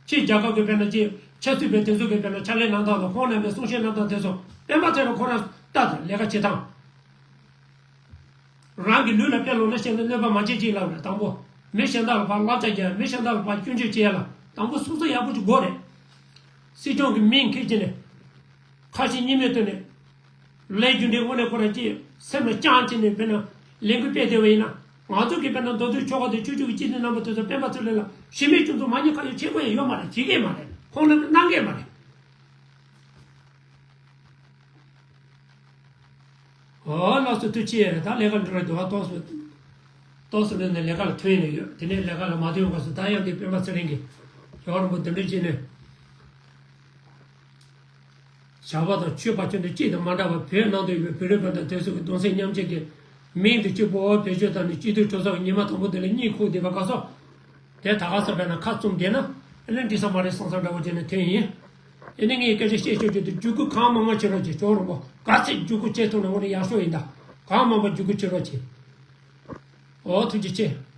ཕྱིའི་རྒྱལ་ཁབ་ཀྱི་དཔེར་ན་ཅེས་ཆབ་སྲིད་པའི་དེ་ཚོ་གི་དཔེར་ན་ཕྱག་ལས་གནང་སྟངས་དང་ཁོང་རྣམ་པའི་གསུང་བཤད་གནང་སྟངས་དེ་ཚོ་སྤེན་པ་ཚེ་རིང་ཁོ་རང་ལྟ་དང་ལས་ཀ་བྱེད་སྟངས། རང་གི་ལུས་ལ་དཔེ་ལོག་ན་བཤད་ན་གནོད་པ་མ་བྱེད་ཅིག་ལབ་རེད་དང་པོ། མི་གཞན་དག་ལ་ཕར་བསླབ་བྱ་རྒྱག་མི་གཞན་དག་ལ་ཕར་སྐྱོན་བརྗོད་བྱེད་ཡ་ལ་དང་པོ་སོ་སོ་ཡག་པོ་ཅིག་དགོས་རེད། སྲིད་སྐྱོང་གི་མིང་འཁྱེར་གྱི་ནས། ཁ་ཞེ་གཉིས་མེད་བཏོན་ནས། ལས་རྒྱུ་འབྲས་དངོས་གནས་ཁོ་རང་ཅིག་སེམས་ལ་བཅངས་བྱས་ནས་དཔེར་ན་ལས་འགུལ་སྤེལ་བསྡད་པ་ཡིན་ན། ང་ཚོ་གིས་དཔེར་ན་མདོ་སྟོད་ཆོལ་ཁ་དང་ཆོས་བརྒྱུད་ཀྱི་སྤྱི་འཐུས་རྣམ་པ་དེ་ཚོ་སྤེན་པ་ཚེ་རིང་ལ་གཞི་མེད་སྤྱི་ཚོགས་མ་ཉེས་ཁ་གཡོགས་བྱེད་དགོས་ཡ་ཡོད་མ་རེད་བྱེད་ཀྱི་མ་རེད་ཁོང་རྣམས་གནང་གི་མ་རེད། ཨོ་ལགས་སོ་ཐུགས་རྗེ་ཆེ། ད་ལས་ཀ་འགྲོ་རེད་འདུག་ཨ་ཏོག་སོ། ཏོག་སོ་ལོན་ནས་ལས་ཀ་ལ་ཐོན་ནས་ཡོད་དེ་ནས་ལས་ཀ་ལ་མ་ཐོན་བར་སུ་ད་ཡང་དེ་སྤེན་པ་ཚེ་རིང་གིས་ཡོག་རིན་པོ་འདི་འདྲ་བྱས་ནས། བྱ་བ་དང་ཆོས་པ་ཁྱོད་ཚོ་གཅིག་དང་མ་འདྲ་བར་བོད་ནང་དུ་ཡོད་པའི་བོད་རིགས་སྤུན་ཟླ་དེ་ཚོ་གི་གདུང་སེམས་མཉམ་སྐྱེད་ཀྱི་མིང་དུ་གཅིག་པོ་བོད་ཆོས་དང་ནི་སྤྱི་འཐུས་གྲོས་ཚོགས་ཀྱི་ཉི་མ་དང་པོ་དེ་ལ་གཉིད་ཁུག་བསྡད་པ་ག་སོགས། དེ་ད་ག་ས་བས་ན་ཁ་བཙུམ་བསྡད་ན་ཨ་ནི་འགྲིག་ས་མ་རེད་བསམ་བསམ་འདྲ་བོ་བྱས་ནས་ཐོན་ཡིན། ཨ་ནི་ངས་སྐད་ཆ་བཤད་ཆོག་ཆོག་ཏུ་བརྒྱུད་སྐུལ་གང་མང་མང་བྱེད་རོགས་བྱེད། ཅོག་རོང་པོ་ག་ཚད་བརྒྱུད་སྐུལ་བྱེད་ཐུབ་ན་འོ་ནི་ཡག་ཤོས་ཡིན་ད། གང་མང་མང་བརྒྱུད་སྐུལ་བྱེད་རོགས་བྱེད། ཨོ་ཐུགས་རྗེ་ཆེ།